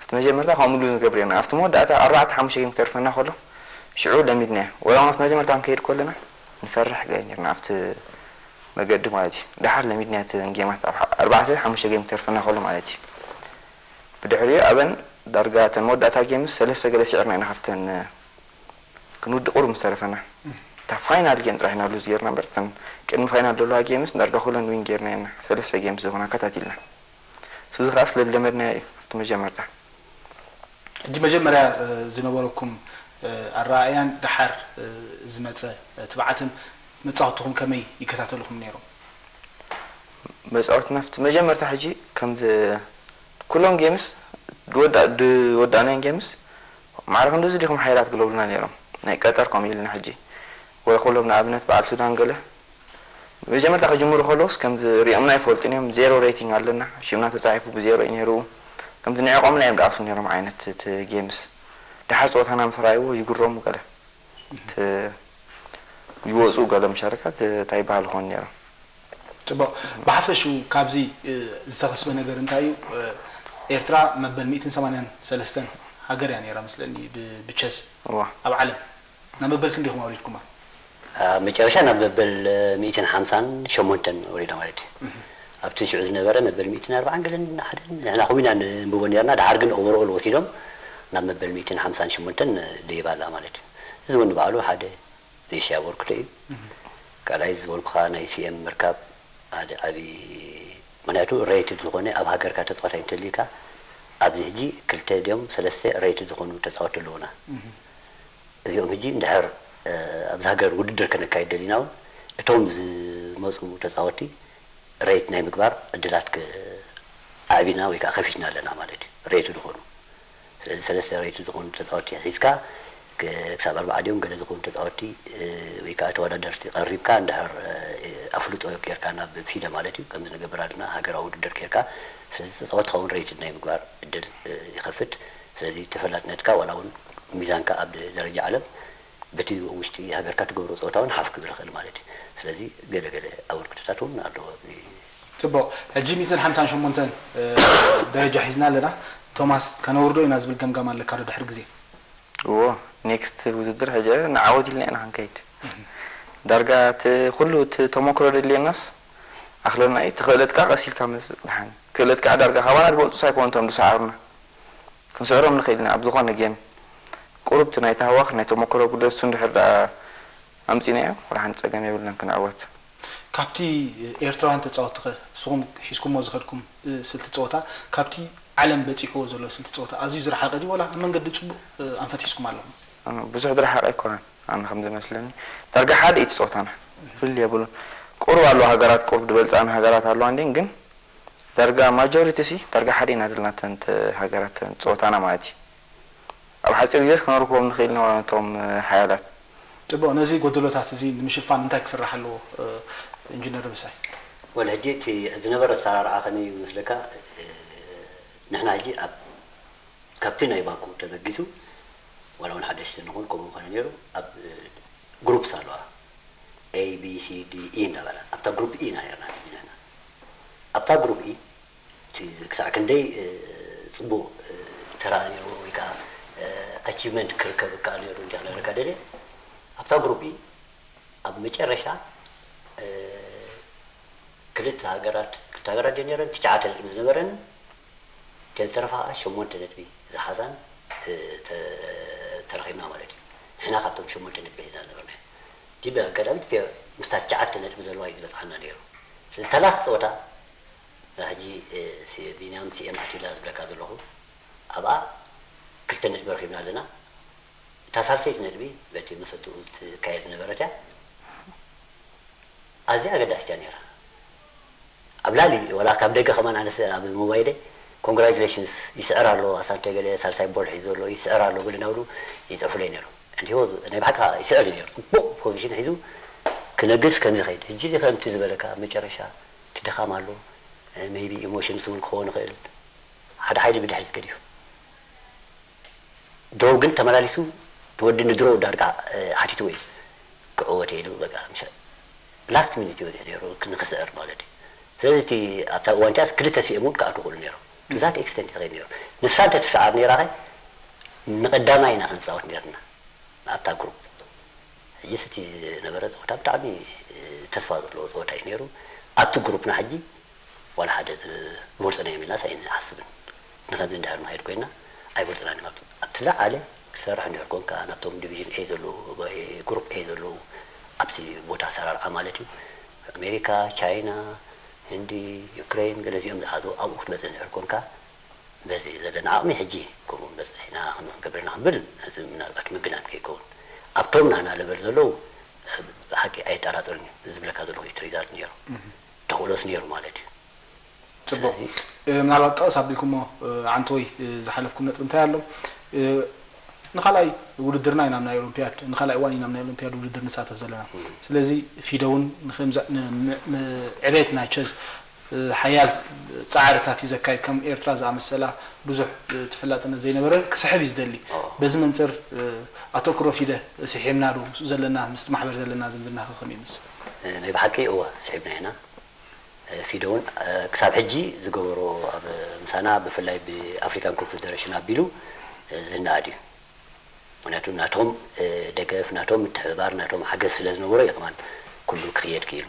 ኣብቲ መጀመርታ ከምኡ ሉዝ ንገብር ኢና ኣብቲ መወዳእታ ኣርባዕተ ሓሙሽተ ጌም ክተርፈና ከሎ ሽዑ ለሚድናዮ ወላ እውን ኣብቲ መጀመርታ ክንከይድ ከለና ንፈርሕ ገለ ነርና ኣብቲ መገዲ ማለት እዩ ደሓር ለሚድናዮ እተን ጌማት ኣብ ኣርባዕተ ሓሙሽተ ጌም ክተርፈና ከሎ ማለት እዩ ብድሕሪኡ ኣበን ዳርጋ እተን መወዳእታ ጌምስ ሰለስተ ገለ ስዒርና ኢና ካብተን ክንውድእ ቁሩብ ምስ ተረፈና እታ ፋይናል ጌም ጥራሕ ኢና ሉዝ ጌርና እምበር እተን ቅድሚ ፋይናል ዘለዋ ጌምስ ዳርጋ ኩለን ዊን ጌርና ኢና ሰለስተ ጌምስ ዝኾና ኣከታቲልና እሱ እዚ ከዓ ስለ ዝለመድናዮ እዩ ኣብቲ መጀመርታ ሕጂ መጀመርያ ዝነበረኩም ኣረኣእያን ደሓር ዝመፀ ትብዓትን መፃወትኹም ከመይ ይከታተልኹም ነይሮም? መፃወትና ኣብቲ መጀመርታ ሕጂ ከምዚ ኩሎም ጌምስ ዝወዳእናዮም ጌምስ ማዕረ ክንድዚ ዲኹም ሓይላት ግለብሉና ነይሮም ናይ ቀጠር ከምኡ ኢልና ሕጂ ወይ ኩሎም ንኣብነት በዓል ሱዳን ገለ መጀመርታ ክጅምሩ ከለውስ ከምዚ ሪኦምና ኣይፈልጡን እዮም ዜሮ ሬቲንግ ኣለና ሽምና ተፃሒፉ ብዜሮ እዩ ነይሩ ከምዚ ንዕቆምና እዮም ድኣትዉ ነይሮም ዓይነት እቲ ጌምስ ደሓር ፀወታና ምስ ረኣይዎ ይግረሙ ገለ እቲ ይወፁ ገለ መሻርካት እንታይ ይበሃል ይኾኑ ነይሮም ፅቡቕ ብሓፈሽኡ ካብዚ ዝተኸስበ ነገር እንታይ እዩ ኤርትራ መበል ሚእትን ሰማንያን ሰለስተን ሃገር እያ ነይራ መስለኒ ብቸስ ኣብ ዓለም ናብ መበል ክንደይኹም ኣውሪድኩማ ኣብ መጨረሻ ናብ መበል ሚእትን ሓምሳን ሸሞንተን ወሪዳ ማለት እዩ ኣብቲ ሽዑ ዝነበረ መበል ሚእትን ኣርባዓን ገለን ሓደን ንሕና ከምኡ ኢና ንንብቦ ነርና። ድሓር ግን ኦቨርኦል ወሲዶም ናብ መበል ሚእትን ሓምሳን ሸሞንተን ደይባ ኣላ ማለት እዩ። እዚ እውን ንባዕሉ ሓደ ንእሽተይ ኣበርክቶ እዩ። ካልኣይ ዝበልኩኻ ናይ ሲኤም ምርካብ ሓደ ዓብዪ፣ ምኽንያቱ ሬትድ ዝኾነ ኣብ ሃገርካ ተፃዋታይ እንተልዩካ ኣብዚ ሕጂ ክልተ ድዮም ሰለስተ ሬትድ ዝኾኑ ተፃወቲ ኣለዉና። እዚኦም ሕጂ እንድሕር ኣብዚ ሃገር ውድድር ከነካይድ ደሊና እውን እቶም ዝመፁ ተፃወቲ ሬት ናይ ምግባር ዕድላት ኣዕቢና ወይ ከዓ ከፊትና ኣለና ማለት እዩ። ሬትድ ዝኾኑ ስለዚ ሰለስተ ሬትድ ዝኾኑ ተፃወቲ ሒዝካ ክሳብ ኣርባዓ ድዮም ገለ ዝኾኑ ተፃወቲ ወይ ከዓ ተወዳደርቲ ቀሪብካ እንድሕር ኣፍልጦ ጌርካ ናብ ፊደ ማለት እዩ ከምዚ ንገብር ኣለና ሃገራዊ ውድድር ጌርካ ስለዚ ተፃወትኻ እውን ሬትድ ናይ ምግባር እድል ይኸፍት። ስለዚ ተፈላጥነትካ ዋላ እውን ሚዛንካ ኣብ ደረጃ ዓለም በቲ ውሽጢ ሃገርካ ትገብሮ ፀወታ እውን ሓፍ ክብል ይኽእል ማለት እዩ። ስለዚ ገለ ገለ ኣበርክቶታት እውን ኣለዎ። ፅቡቕ። ሕጂ ሚእትን ሓምሳን ሸሞንተን ደረጃ ሒዝና ኣለና። ቶማስ ከነውርዶ ኢና ዝብል ገምጋም ኣለካ ዶ ድሕሪ ግዜ? እዎ፣ ኔክስት ውድድር ሕጂ ንዓወት ኢልና ኢና ክንከይድ። ዳርጋ እቲ ኩሉ እቲ ተመክሮ ደድልየናስ ኣኽለና እዩ። እቲ ክእለት ከዓ ቀስ ኢልካ መፅእ ደሓን እዩ። ክእለት ከዓ ዳርጋ ካባና ዝበልፁስ ኣይኮኑ እቶም ዝሰዓሩና። ክንስዕሮም ንኽእል ኢና ኣብ ዝኾነ ጌም። ቁሩብ እቲ ናይ ታህዋኽ ናይ ተመክሮ ጉድለት እሱ እንድሕር ደኣ ኣምፂእናዮ ዋላ ሓንቲ ፀገም የብልናን ክንዕወት። ካብቲ ኤርትራውያን ተፃወትቲ ከ ንስኹም ሒዝኩሞ ዝኸድኩም ስልቲ ፀወታ ካብቲ ዓለም በፂሕዎ ዘሎ ስልቲ ፀወታ ኣዝዩ ዝረሓቐ ድዩ ወላ ኣብ መንገዲ ፅቡቕ ኣንፈት ሒዝኩም ኣለኹም? ብዙሕ ዝረሓቐ ኣይኮነን ኣነ ከም ዝመስለኒ ዳርጋ ሓደ እዩ እቲ ፀወታና ፍልይ የብሉን ቁሩብ ኣለዋ ሃገራት ቁሩብ ዝበልፃና ሃገራት ኣለዋ እንዴን ግን ዳርጋ ማጆሪቲ ሲ ዳርጋ ሓደ ኢና ዘለና ተን ሃገራት ተን ፀወታና ማለት እዩ ኣብ ሓፂር ግዜስ ክነርክቦም ንኽእል ኢና ነቶም ሓያላት ፅቡቕ ነዚ ጎደሎታት እዚ ንምሽፋን እንታይ ክስራሕ ኣለዎ ኢንጂነር ደበሳይ? ወል ሕጂ እቲ ዝነበረ ኣሰራርዓ ከመይ እዩ ዝመስለካ ንሕና ሕጂ ኣብ ካብቲ ናይ ባኩ ተበጊሱ ዋላ እውን ሓደሽቲ ንኹን ከምኡ ምኾነ ነይሩ ኣብ ግሩፕስ ኣለዋ A B C D E እንዳበላ ኣብታ ግሩፕ E ኢና ነርና ሕጂ ንሕና ኣብታ ግሩፕ E ክሳዕ ክንደይ ፅቡቕ ተራ ነይርዎ ወይ ከዓ ኣቺቭመንት ክርከብ ይከኣል ነይሩ እንዲ ክነግረካ ደልየ ኣብታ ግሩፕ E ኣብ መጨረሻ ክልተ ሃገራት ክልተ ሃገራት ድየ ነይረን ትሽዓተ ነጥቢ ዝነበረን እተን ዝተረፋ ከዓ ሸሞንተ ነጥቢ ዝሓዛን ተረኺብና ማለት እዩ ንሕና ካብቶም ሸሞንተ ነጥቢ ሒዝና ዝነበርና እቲ ብኣጋጣሚ ምስታ ትሽዓተ ነጥቢ ዘለዋ እዩ ዝበፅሓና ነይሩ ስለዚ ተላስ ፀወታ ሕጂ ቢንያም ሲኤም ኣቲላ ዝብለካ ዘለኹ ኣብኣ ክልተ ነጥቢ ረኺብና ኣለና እታ ሳልሰይቲ ነጥቢ በቲ መሰትኡ ትካየድ ዝነበረት እያ ኣዝያ ኣገዳሲት እያ ነይራ ኣብ ላሊ ወላ ካብ ደገ ከማን ኣነስ ኣብ ሞባይለይ ኮንግራጁሌሽንስ ይስዕር ኣሎ ኣሳንተ ገለ ሳልሳይ ቦል ሒዙ ኣሎ ይስዕር ኣሎ ገለ ናብሉ ይፅሕፉለይ ነይሮም እንዲዎ ናይ ብሓቂ ከዓ ይስዕር እዩ ነይሩ ፅቡቅ ፖዚሽን ሒዙ ክነግስ ከም ዝኸይድ ሕጂ ከምቲ ዝበለካ ኣብ መጨረሻ እቲ ድኻም ኣሎ maybe ኢሞሽንስ እውን ክኸውን ይኽእል ሓደ ሓይሊ ብድሕሪት ገዲፉ ድሮ ግን ተመላሊሱ እቲ ወዲ ንድሮ ዳርጋ ሓቲትዎ እዩ ክዕወት ኢሉ በቃ ምሸ ላስት ሚኒት ይወፅእ ነይሩ ንክስዕር ማለት እዩ ስለዚ እቲ ኣብታ እዋን ቲያስ ክልተ ሲኤም እውን ክኣቱ ክእሉ ነይሩ ዛት ኤክስተንት ተኸይድ ነይሩ ንሳ እንተ ትስዓር ነይራ ኸ ንቐዳማይ ኢና ክንፃወት ነርና ኣብታ ግሩፕ ሕጂ ስቲ ነበረ ፀወታ ብጣዕሚ ተስፋ ዘለዎ ፀወታ እዩ ነይሩ ኣብቲ ግሩፕና ሕጂ ዋላ ሓደ ዝበልፅና እዮም ኢልናስ ኣይንሓስብን ንከምዚ እንድሕር ንኸይድ ኮይና ኣይበልፅናን እዮም ኣብቲ ዝለዓለ ክትሰርሕ እንድሕር ኮንካ ናብቶም ዲቪዥን ኤ ዘለዉ ግሩፕ ኤ ዘለዉ ኣብቲ ቦታ ኣሰራርዓ ማለት እዩ ኣሜሪካ ቻይና ህንዲ ዩክሬን ገለዚኦም ዝሓዙ ኣብኡ ክትመፅእ እንድሕር ኮንካ በዚ ዘለና ዓቕሚ ሕጂ ከምኡ በፅሒና ከምዚ ክንገብር ኢና ክንብል እዚ ምናልባት ምግናን ከይከውን ኣብቶም ናና ለበል ዘለዉ ብሓቂ ኣየጠራጥርን እዩ ዝብለካ ዘለኹ እዩ ሪዛልት ነይሩ ተኽእሎስ ነይሩ ማለት እዩ ፅቡቅ ምናልባት ጠቕስ ኣቢልኩሞ ዓንተወይ ዝሓለፍኩም ነጥቢ እንታይ ኣሎ ንካልኣይ ውድድርና ኢና ናይ ኦሎምፒያድ ንካልኣይ እዋን ኢና ናይ ኦሎምፒያድ ውድድር ንሳተፍ ዘለና ስለዚ ፊደ እውን ዕቤት ናይ ቸዝ ሓያል ፃዕርታት እዩ ዘካይድ ከም ኤርትራ ዝኣመሰላ ብዙሕ ተፈላጥነት ዘይነበረ ክስሕብ እዩ ዝደሊ በዚ መንፅር ኣተኩሮ ፊደ ስሒምና ዶ ምስኡ ዘለና ምስቲ ማሕበር ዘለና ዝምድና ከ ከመይ ይመስል ናይ ብሓቂ እወ ስሒብና ኢና ፊደ እውን ክሳብ ሕጂ ዝገበሮ ኣብ ምሳና ብፍላይ ብኣፍሪካን ኮንፌደሬሽን ኣቢሉ ዝነኣድ እዩ ምክንያቱ ናቶም ደገፍ ናቶም ምትሕብባር ናቶም ሓገዝ ስለ ዝነበሮ እዩ ከማን ኩሉ ክኽየድ ክኢሉ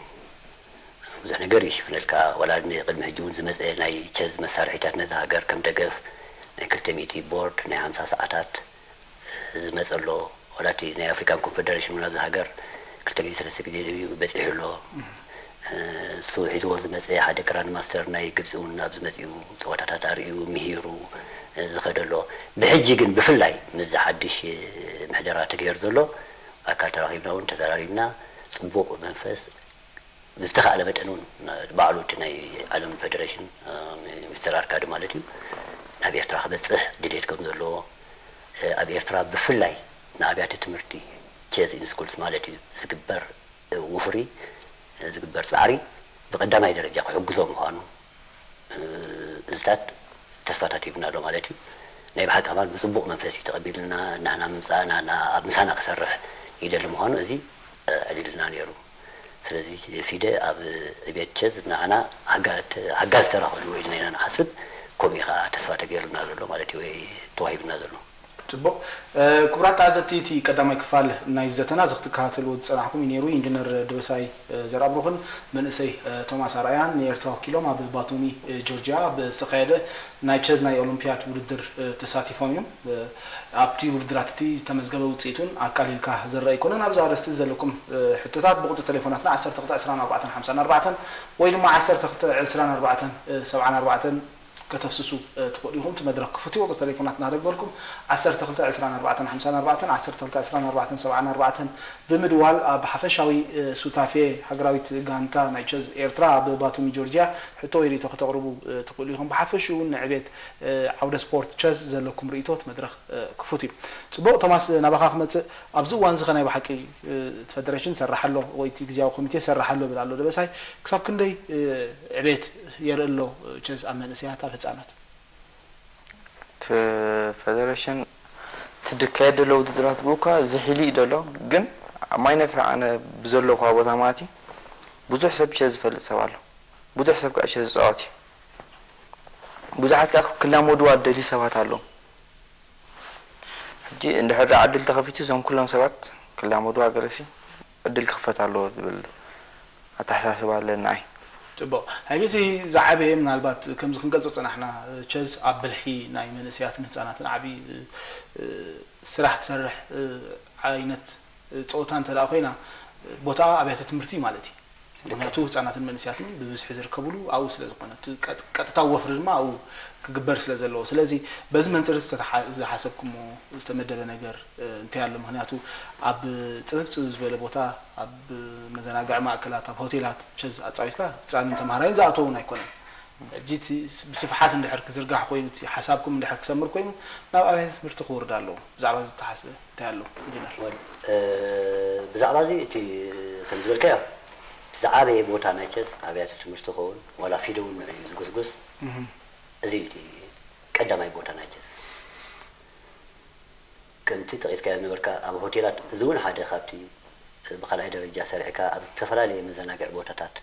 ብዙሕ ነገር ይሽፍነልካ። ዋላ ቅድሚ ሕጂ እውን ዝመፀ ናይ ቸዝ መሳርሒታት ነዚ ሃገር ከም ደገፍ ናይ ክልተ ሚእቲ ቦርድ ናይ ሓምሳ ሰዓታት ዝመፀ ኣሎ። ዋላ እቲ ናይ ኣፍሪካን ኮንፌደሬሽን እውን ኣብዚ ሃገር ክልተ ግዜ ሰለስተ ግዜ ድዩ በፂሑ ኣሎ። እሱ ሒዝዎ ዝመፀ ሓደ ግራንድ ማስተር ናይ ግብፂ እውን ኣብዚ መፂኡ ፀወታታት ኣርእዩ ምሂሩ ዝኸደ ኣሎ። ብሕጂ ግን ብፍላይ ምስዚ ሓድሽ ምሕደራ ተገይሩ ዘሎ ኣካል ተራኺብና እውን ተዘራሪብና ፅቡቕ መንፈስ ብዝተኻእለ መጠን እውን ባዕሉ እቲ ናይ ዓለም ፌደሬሽን ሚስተር ኣርካዲ ማለት እዩ ናብ ኤርትራ ክበፅሕ ድሌት ከም ዘለዎ ኣብ ኤርትራ ብፍላይ ንኣብያተ ትምህርቲ ቸዝ ኢንስኩልስ ማለት እዩ ዝግበር ውፍሪ ዝግበር ፃዕሪ ብቀዳማይ ደረጃ ክሕግዞ ምዃኑ እዝታት ተስፋታት ሂብና ኣሎ ማለት እዩ። ናይ ብሓቂ ከማን ብፅቡቕ መንፈስ እዩ ተቐቢልና ናህና ምምፃእ ናህና ኣብ ምሳና ክሰርሕ ይደሊ ምዃኑ እዚ ኣዕሊልና ነይሩ። ስለዚ ፊደ ኣብ ዕቤት ቸዝ ንዓና ሓጋዝ ተራ ኮይኑ ወይ ኢና ንሓስብ ከምኡ ከዓ ተስፋ ተገይሩና ዘሎ ማለት እዩ ወይ ተዋሂብና ዘሎ። ፅቡቕ። ክቡራት ተዓዘብቲ፣ እቲ ቀዳማይ ክፋል ናይ ዘተና እዚ ክትከታተልዎ ዝፀናሕኩም እዩ ነይሩ። ኢንጂነር ደበሳይ ዘርኣብሩኽን መንእሰይ ቶማስ ኣርኣያን ንኤርትራ ወኪሎም ኣብ ባቱሚ ጆርጅያ ኣብ ዝተኻየደ ናይ ቸዝ ናይ ኦሎምፒያድ ውድድር ተሳቲፎም እዮም። ኣብቲ ውድድራት እቲ ዝተመዝገበ ውፅኢት እውን ኣቃሊልካ ዝረአ ኣይኮነን። ኣብዚ ኣርእስቲ ዘለኩም ሕቶታት ብቁፅሪ ቴሌፎናትና ዓሰርተ ክልተ ዕስራን ኣርባዕተን ሓምሳን ኣርባዕተን ወይ ድማ ዓሰርተ ክልተ ዕስራን ኣርባዕተን ሰብዓን ኣርባዕተን ከተፍስሱ ትኽእሉ ኢኹም። እቲ መድረኽ ክፉት እዩ። ቁፅሪ ቴሌፎናትና ክደግመልኩም፣ ዓሰርተ ክልተ ዕስራን ኣርባዕተን ሓምሳን ኣርባዕተን፣ ዓሰርተ ክልተ ዕስራን ኣርባዕተን ሰብዓን ኣርባዕተን ብምድዋል ኣብ ሓፈሻዊ ሱታፌ ሃገራዊት ጋንታ ናይ ቸዝ ኤርትራ ኣብ ባቱሚ ጆርጅያ ሕቶ ወይ ርእይቶ ክተቕርቡ ትኽእሉ ኢኹም። ብሓፈሽኡ እውን ንዕቤት ዓውደ ስፖርት ቸዝ ዘለኩም ርእይቶ እቲ መድረኽ ክፉት እዩ። ፅቡቕ ቶማስ፣ ናባኻ ክመፅእ፣ ኣብዚ እዋን እዚ ኸ ናይ ብሓቂ እቲ ፈደረሽን ይሰርሕ ኣሎ ወይ እቲ ግዝያዊ ኮሚቴ ይሰርሕ ኣሎ ይብል ኣሎ ደበሳይ፣ ክሳብ ክንደይ ዕቤት የርኢ ኣሎ ቸዝ ኣብ መንእሰያት ኣብ ህፃናት? እቲ ፈደረሽን እቲ ዝካየድ ዘሎ ውድድራት ብእኳ ዝሒሉ እዩ ዘሎ፣ ግን ኣብ ማይ ነፍሒ ኣነ ብዘለኹዋ ቦታ ማለት እዩ ብዙሕ ሰብ ቸዝ ዝፈልጥ ሰብ ኣሎ፣ ብዙሕ ሰብ ከዓ ቸዝ ዝፃወት እዩ። ብዙሓት ከዓ ክላመድዋ ዝደልዩ ሰባት ኣለዉ። ሕጂ እንድሕር ደኣ ዕድል ተኸፊቱ እዞም ኩሎም ሰባት ክላመድዋ ገለሲ ዕድል ክኽፈት ኣለዎ ዝብል ኣተሓሳስባ ኣለኒ ንዓይ። ፅቡቕ። ሕጂ እቲ ዝዓበየ ምናልባት ከምዚ ክንገልፆ ዝፀናሕና ቸዝ ኣብ ብልሒ ናይ መንእሰያትን ህፃናትን ዓብዪ ስራሕ ትሰርሕ ዓይነት ፀወታ እንተ ደኣ ኮይና ቦታኣ ኣብያተ ትምህርቲ እዩ ማለት እዩ። ምክንያቱ ህፃናትን መንእሰያትን ብብዝሒ ዝርከብሉ ኣብኡ ስለ ዝኾነ እቲ ቀጥታዊ ወፍሪ ድማ ኣብኡ ክግበር ስለ ዘለዎ ስለዚ በዚ መንፅር ዝተሓ- ዝሓሰብኩሞ ዝተመደበ ነገር እንታይ ኣሎ ምክንያቱ ኣብ ፅብብ ፅብብ ዝበለ ቦታ ኣብ መዘናግዒ ማእከላት ኣብ ሆቴላት ቸዝ ኣፃዊትካ ህፃንን ተምሃራይን ዝኣተውን ኣይኮነን ሕጂ እቲ ብስፍሓት እንድሕር ክዝርጋሕ ኮይኑ እቲ ሓሳብኩም እንድሕር ክሰምር ኮይኑ ናብ ኣብያተ ትምህርቲ ክወርድ ኣለዎ ብዛዕባ እዚ ዝተሓስበ እንታይ ኣሎ ኢንጂነር ብዛዕባ እዚ እቲ ከም ዝበልካዮ ዝዓበየ ቦታ ናይ ቸዝ ኣብያተ ትምህርቲ ኸውን ዋላ ፊደ እውን ንዕዩ ዝጉስጉስ እዚ እዩ እቲ ቀዳማይ ቦታ ናይ ቸዝ ከምቲ ጠቒስካዮ ዝነበርካ ኣብ ሆቴላት እዚ እውን ሓደ ካብቲ ብካልኣይ ደረጃ ሰሪዕካ ኣብ ዝተፈላለየ መዘናግዒ ቦታታት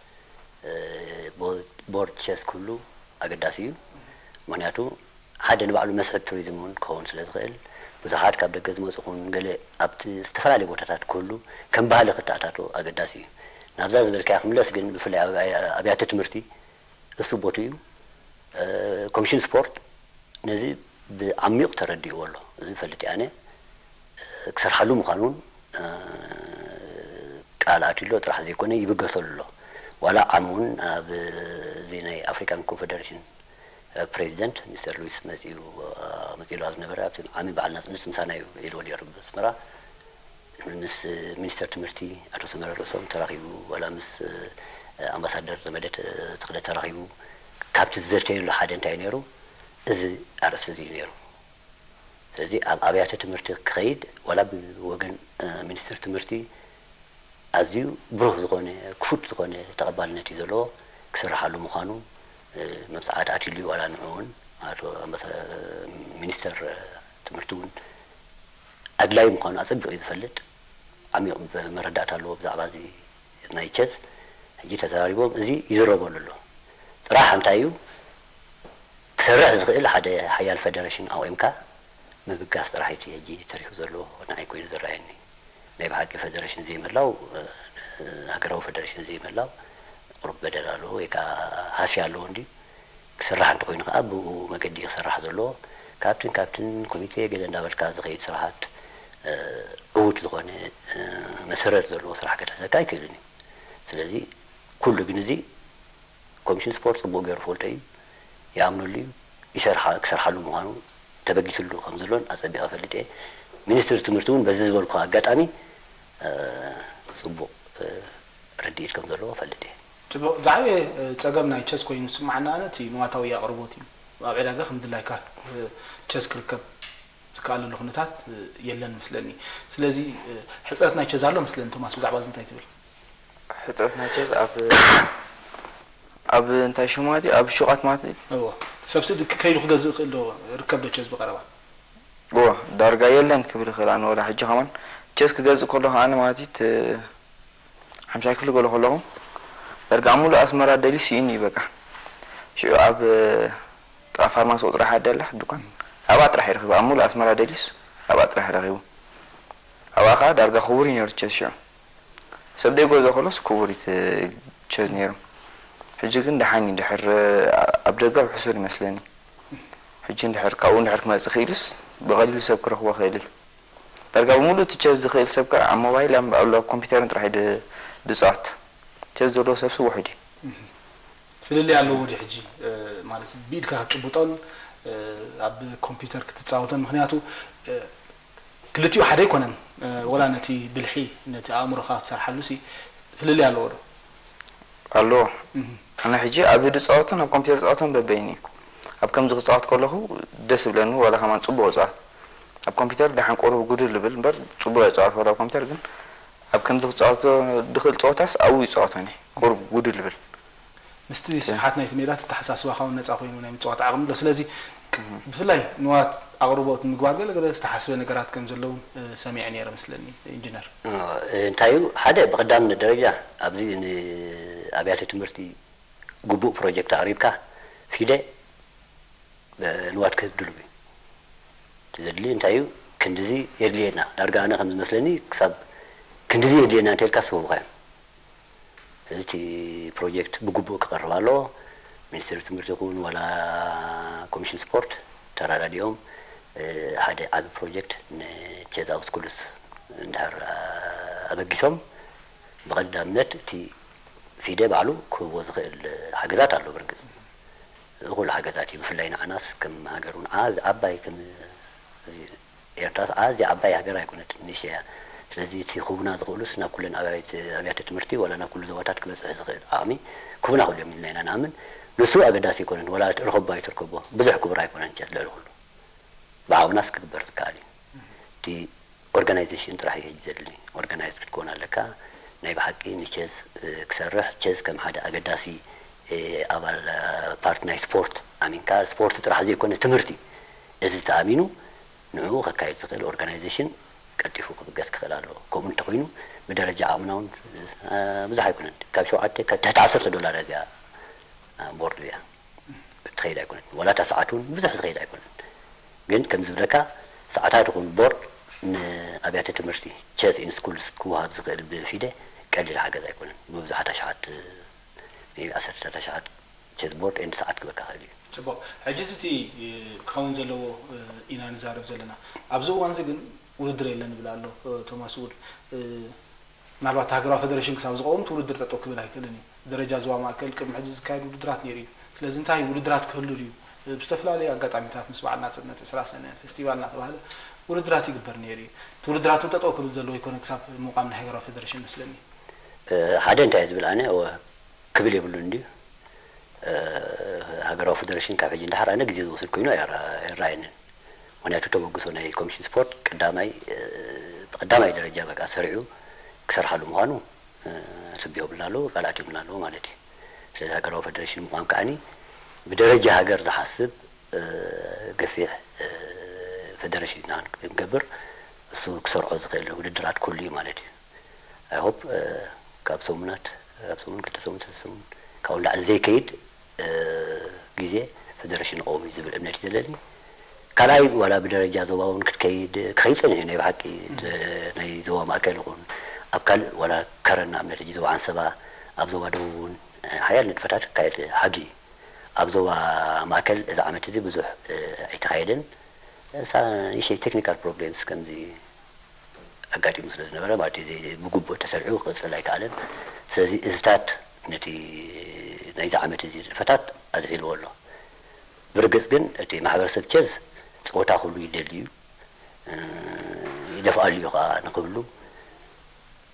ቦርድ ቸስ ክህሉ ኣገዳሲ እዩ። ምክንያቱ ሓደ ንባዕሉ መስሕብ ቱሪዝም እውን ክኸውን ስለ ዝኽእል ብዙሓት ካብ ደገ ዝመፁ ኹን ገለ ኣብቲ ዝተፈላለየ ቦታታት ክህሉ ከም ባህሊ ክተኣታቶ ኣገዳሲ እዩ። ናብዛ ዝበልካያ ክምለስ ግን ብፍላይ ኣብያተ ትምህርቲ እሱ ቦትኡ እዩ። ኮሚሽን ስፖርት ነዚ ብዓሚቕ ተረዲእዎ ኣሎ። እዚ ፈልጥ ኣነ ክሰርሓሉ ምዃኑ እውን ቃል ኣትዩ ኣሎ ጥራሕ ዘይኮነ ይብገሰሉ ኣሎ። ዋላ ዓሚ እውን ኣብዚ ናይ ኣፍሪካን ኮንፌደሬሽን ፕሬዚደንት ሚስተር ሉዊስ መፂኡ መፂሉ ኣብ ዝነበረ ኣብቲ ዓሚ በዓል ናፅነት ምሳና እዩ ኢልዎ ነይሩ ብኣስመራ። ምስ ሚኒስተር ትምህርቲ ኣቶ ሰመረ ርእሶም ተራኺቡ ዋላ ምስ ኣምባሳደር ዘመደ ተኽለ ተራኺቡ ካብቲ ዝዘተየሉ ሓደ እንታይ ነይሩ እዚ ኣርእስቲ እዚ ነይሩ። ስለዚ ኣብ ኣብያተ ትምህርቲ ክኸይድ ዋላ ብወገን ሚኒስተር ትምህርቲ ኣዝዩ ብሩህ ዝኾነ ክፉት ዝኾነ ተቐባልነት እዩ ዘለዎ ክስርሓሉ ምዃኑ መብፅዓት ኣትሉ ዋላ ንዑ እውን ኣቶ ሚኒስተር ትምህርቲ እውን ኣድላይ ምዃኑ ኣፀቢቑ እዩ ዝፈልጥ። ዓሚቕ መረዳእታ ኣለዎ ብዛዕባ እዚ ናይ ቸዝ። ሕጂ ተዘራሪቦም እዚ ይዝረበሉ ኣሎ። ፅራሕ እንታይ እዩ ክሰርሕ ዝኽእል ሓደ ሓያል ፈደረሽን ኣቑምካ ምብጋስ ጥራሕ እዩ ሕጂ ተሪፉ ዘሎ ንዓይ ኮይኑ ዝረኣየኒ። ናይ ብሓቂ ፈደረሽን ዘይምህላው ሃገራዊ ፈደረሽን ዘይምህላው ቁሩብ በደል ኣለዎ ወይ ከዓ ሃስያ ኣለዎ እንድዩ። ክስራሕ እንተኾይኑ ከዓ ብኡ መገዲ ክስራሕ ዘለዎ፣ ካብትን ካብትን ኮሚቴ ገለ እንዳበልካ ዝኸይድ ስራሓት፣ እ፣ ዕዉት ዝኾነ፣ እ፣ መሰረት ዘለዎ ስራሕ ከትሕዘካ ኣይክእልን እዩ። ስለዚ ኩሉ ግን እዚ ኮሚሽን ስፖርት ጽቡቕ ገይሩ ፈልጦ እዩ፣ ይኣምነሉ እዩ፣ ይሰርሓ-፣ ክሰርሓሉ ምዃኑ ተበጊስሉ ከም ዘሎን ኣጸቢቐ ፈልጥ እየ። ሚኒስትሪ ትምህርቲ እውን በዚ ዝበልኩ ኣጋጣሚ፣ እ፣ ጽቡቕ፣ እ፣ ርድኢት ከም ዘለዎ ፈልጥ እየ። ጽቡቕ። ዝዓበየ፣ እ፣ ጸገም ናይ ቸስ ኮይኑ ዝስምዓና ኣነ እቲ ንዋታዊ ኣቕርቦት እዩ። ኣብ ዕዳጋ ከም ድላይካ፣ እ፣ ቸስ ክርከብ ዝከኣለሉ ኩነታት፣ እ፣ የለን መስለኒ። ስለዚ፣ እ፣ ሕጽረት ናይ ቸዝ ኣሎ መስለኒ። ቶማስ፣ ብዛዕባ እዚ እንታይ ትብል? ሕጽረት ናይ ቸዝ ኣብ፣ ኣብ እንታይ ሽሙ ማለት እዩ? ኣብ ሹቓት ማለት እዩ? እዎ። ሰብ ስዲ ከይዱ ክገዝእ ይኽእል ዶ? ርከብ ዶ ቸዝ ብቐረባ? እዎ፣ ዳርጋ የለን ክብል ይኽእል። ኣነ ወላ ሕጂ ከማን ቸዝ ክገዝእ ከለኹ ኣነ ማለት እዩ፣ ት-፣ ሓምሻይ ክፍሊ ገሎ ከለኹ ዳርጋ ኣብ ሙሉእ ኣስመራ ደልዩ ስኢኑ እዩ በቃ። ሽዑ ኣብ ጥቓ ፋርማሲ ቁጽሪ ሓደ ኣላ ድኳን፣ ኣብኣ ጥራሕ እዩ ረኺቡ። ኣብ ሙሉእ ኣስመራ ደልዩስ ኣብኣ ጥራሕ ረኺቡ። ኣብኣ ከኣ ዳርጋ ክቡር እዩ ነይሩ ቸዝ ሽዑ። ሰብ ደይገዝኦ ከሎስ ክቡር እዩ እቲ ቸዝ ነይሩ። ሕጂ ግን ደሓን እዩ፣ ድሕር ኣብ ደገ ሕሱር ይመስለኒ። ሕጂ እንድሕር ካብኡ እንድሕር ክመጽእ ክኢሉስ ብቐሊሉ ሰብ ክረኽቦ ክእል እዩ። ዳርጋ ብምሉእ እቲ ቸዝ ዝኽእል ሰብ ከኣ ኣብ ሞባይል ኣብ፣ ኣብ ኮምፒውተርን ጥራሕ እዩ ድ-፣ ድጻወት። ቸዝ ዘለዎ ሰብሲ ውሑድ እዩ። እህ። ፍልልይ ኣለዎ ድዩ ሕጂ፣ እ፣ ማለት ብኢድካ ክትጭብጦን፣ እ፣ ኣብ ኮምፒውተር ክትጻወቶን? ምኽንያቱ፣ እ፣ ክልቲኡ ሓደ ኣይኮነን፣ እ፣ ወላ ነቲ ብልሒ፣ ነቲ ኣእምሮኻ ክትሰርሓሉ ሲ ፍልልይ ኣለዎ ዶ? ኣለዎ። እህ። ኣነ ሕጂ ኣብ ኢድ ዝጻወቶን ኣብ ኮምፒውተር ዝጻወቶን በበይኑ እዩ። ኣብ ከምዚ ክጻወት ከለኹ ደስ ይብለኒ፣ ዋላ ከማን ጽቡቕ እጻወት። ኣብ ኮምፒውተር ደሓን ቁሩብ ጉድል ይብል እምበር ጽቡቕ እጻወት፣ ዋላ ኣብ ኮምፒውተር ግን ኣብ ከምዚ ክጻወቶ ድኽእል ጸወታስ ኣብኡ ይጻወቶን እየ፣ ቁሩብ ጉድል ይብል። ምስቲ ስፍሓት ናይቲ ሜዳ እቲ ኣተሓሳስባኻ እውን ነጻ ኮይኑ ናይ ምጽዋት ዓቕሚ ኣሎ። ስለዚ እህ። ብፍላይ ንዋት ኣቕርቦት ንምግባር ገለ ገለ ዝተሓስበ ነገራት ከም ዘለውን፣ እ፣ ሰሚዐ ነይረ መስለኒ ኢንጂነር። እ፣ እንታይ እዩ፣ ሓደ ብቐዳምነት ደረጃ ኣብዚ ንኣብያተ ትምህርቲ ግቡእ ፕሮጀክት ኣቕሪብካ ፊደ፣ እ፣ ንዋት ክህብ ድሉው እዩ። እቲ ዘድሊ እንታይ እዩ፣ ክንድዚ የድልየና፣ ዳርጋ ኣነ ከም ዝመስለኒ ክሳብ ክንድዚ የድልየና እንተልካ ዝህቡኻ እዮም። ስለዚ እቲ ፕሮጀክት ብግቡእ ክቐርብ ኣለዎ። ሚኒስትሪ ትምህርቲ ይኹን ዋላ ኮሚሽን ስፖርት ተረዳዲኦም፣ እ፣ ሓደ ዓቢ ፕሮጀክት ንቼዝ ኣብ ስኩልስ እንድሕር፣ እ፣ ኣበጊሶም፣ ብቐዳምነት እቲ ፊደ ባዕሉ ክህቦ ዝኽእል ሓገዛት ኣሎ። ብርግጽ እኹል ሓገዛት እዩ። ብፍላይ ንዓናስ ከም ሃገር እውን ዓ-፣ ዓባይ ከም ኤርትራ ኣዝያ ዓባይ ሃገር ኣይኮነትን፣ ንእሽተይ እያ። ስለዚ እቲ ክህቡና ዝኽእሉስ ናብ ኩለን ኣብያተ፣ ኣብያተ ትምህርቲ ዋላ ናብ ኩሉ ዞባታት ክበጽሕ ዝኽእል ዓቕሚ ክህቡና ክእሉ እዮም ኢልና ኢና ንኣምን። ንሱ ኣገዳሲ ኣይኮነን፣ ዋላ ርኸቦ ኣይትርከቦ፣ ብዙሕ ክቡር ኣይኮነን ቸዝ ልዕሊ ኩሉ። ብዓቕምናስ ክግበር ዝከኣል እዩ። እቲ ኦርጋናይዜሽን ጥራሕ እዩ ሕጂ ዘድሊ። ኦርጋናይዝ ክትከውን ኣለካ። ናይ ብሓቂ ንቸዝ፣ እ፣ ክሰርሕ፣ ቸዝ ከም ሓደ ኣገዳሲ፣ እ፣ ኣባል፣ እ፣ ፓርት ናይ ስፖርት ኣሚንካ፣ ስፖርት ጥራሕ ዘይኮነ ትምህርቲ፣ እዚ ተኣሚኑ ንዕኡ ከካይድ ዝኽእል ኦርጋናይዜሽን ቀልጢፉ ክብገስ ክኽእል ኣለዎ። ከምኡ እንተኾይኑ ብደረጃ ዓቕምና እውን፣ እ፣ ብዙሕ ኣይኮነን። ካብ ሸውዓተ፣ ካብ ትሕቲ ዓሰርተ ዶላር እዚኣ፣ እ፣ ቦርድ እዚኣ ትኸይድ ኣይኮነን። ዋላ እታ ሰዓት እውን ብዙሕ ዝኸይድ ኣይኮነን። ግን ከም ዝብለካ ሰዓታት ይኹን ቦርድ ንኣብያተ ትምህርቲ ቸዝ ኢን ስኩልስ ክወሃብ ዝኽእል ብፊደ ቀሊል ሓገዝ ኣይኮነን። ብብዙሓት ኣሽሓት፣ ሜይ ቢ ዓሰርተታት ኣሽሓት ቸዝ ቦርድ ኤንድ ሰዓት ክበካ ክእል እዩ። ጽቡቕ። ሕጂ እዚ እቲ ክኸውን ዘለዎ ኢና ንዛረብ ዘለና። ኣብዚ እዋን እዚ ግን ውድድር የለን ይብል ኣሎ ቶማስ ውድ። ምናልባት ሃገራዊ ፌደሬሽን ክሳብ ዝቐውም እቲ ውድድር ጠጠው ክብል ኣይክእልን እዩ። ደረጃ ዞባ ማእከል ቅድሚ ሕጂ ዝካየድ ውድድራት ነይሩ እዩ። ስለዚ እንታይ ውድድራት ክህሉ ድዩ? ብዝተፈላለዩ ኣጋጣሚታት ምስ በዓል ናጽነት ዕስራ ሰነ ፌስቲቫል እናተባህለ ውድድራት ይግበር ነይሩ እዩ። እቲ ውድድራት እውን ጠጠው ክብል ዘለዎ ይኮነ ክሳብ ምቋም ናይ ሃገራዊ ፌደሬሽን መስለኒ። እ፣ ሓደ እንታይ ዝብል ኣነ፣ እወ፣ ክብል የብሉን እንድዩ። እ፣ ሃገራዊ ፌደሬሽን ካብ ሕጂ ንደሓር ኣነ ግዜ ዝወስድ ኮይኑ ኣይራ-፣ ኣይረኣየንን። ምኽንያቱ ተበግሶ ናይ ኮሚሽን ስፖርት ቀዳማይ፣ እ፣ ብቀዳማይ ደረጃ በቃ ሰሪዑ ክሰርሓሉ ምዃኑ፣ እ፣ ልቢ ይህብልና ኣለዎ፣ ቃል ኣትዩልና ኣለዎ ማለት እዩ። ስለዚ ሃገራዊ ፌደሬሽን ምቋም ከኣኒ ብደረጃ ሃገር ዝሓስብ፣ እ፣ ገፊሕ፣ እ፣ ፌደሬሽን ኢና ክንገብር፣ እሱ ክሰርዖ ዝኽእል ውድድራት ክህሉ እዩ ማለት እዩ። ኣይ ሆፕ፣ እ፣ ካብ ሰሙናት፣ ካብ ሰሙን፣ ክልተ ሰሙን፣ ሰለስተ ሰሙን፣ ካብኡ ንላዕሊ ዘይከይድ፣ እ፣ ግዜ ፌደሬሽን ንቐውም እዩ ዝብል እምነት እዩ ዘለኒ። ካልኣይ፣ ዋላ ብደረጃ ዞባ እውን ክትከይድ፣ ክኸይድ ጸኒሑ ናይ ብሓቂ፣ እ፣ ናይ ዞባ ማእከል ይኹን፣ ኣብ ካልእ ዋላ ከረን ንኣብነት፣ ሕጂ ዞባ ዓንሰባ፣ ኣብ ዞባ ደቡብ እውን፣ እ፣ ሓያል ንጥፈታት ክካየድ ሓጊ እዩ። ኣብ ዞባ ማእከል እዚ ዓመት እዚ ብዙሕ ኣይተኻየደን። ንእሽተይ ቴክኒካል ፕሮብሌምስ ከምዚ ኣጋጢሙ ስለ ዝነበረ ማለት እዩ፣ ብግቡእ ተሰሪዑ ክቕጽል ኣይከኣለን። ስለዚ እዚታት ነቲ ናይዚ ዓመት እዚ ንጥፈታት ኣዝሒልዎ ኣሎ። ብርግጽ ግን እቲ ማሕበረሰብ ቸዝ ጸወታ ኩሉ ይደሊ እዩ፣ ይደፍኣሉ እዩ ከዓ ንክብሉ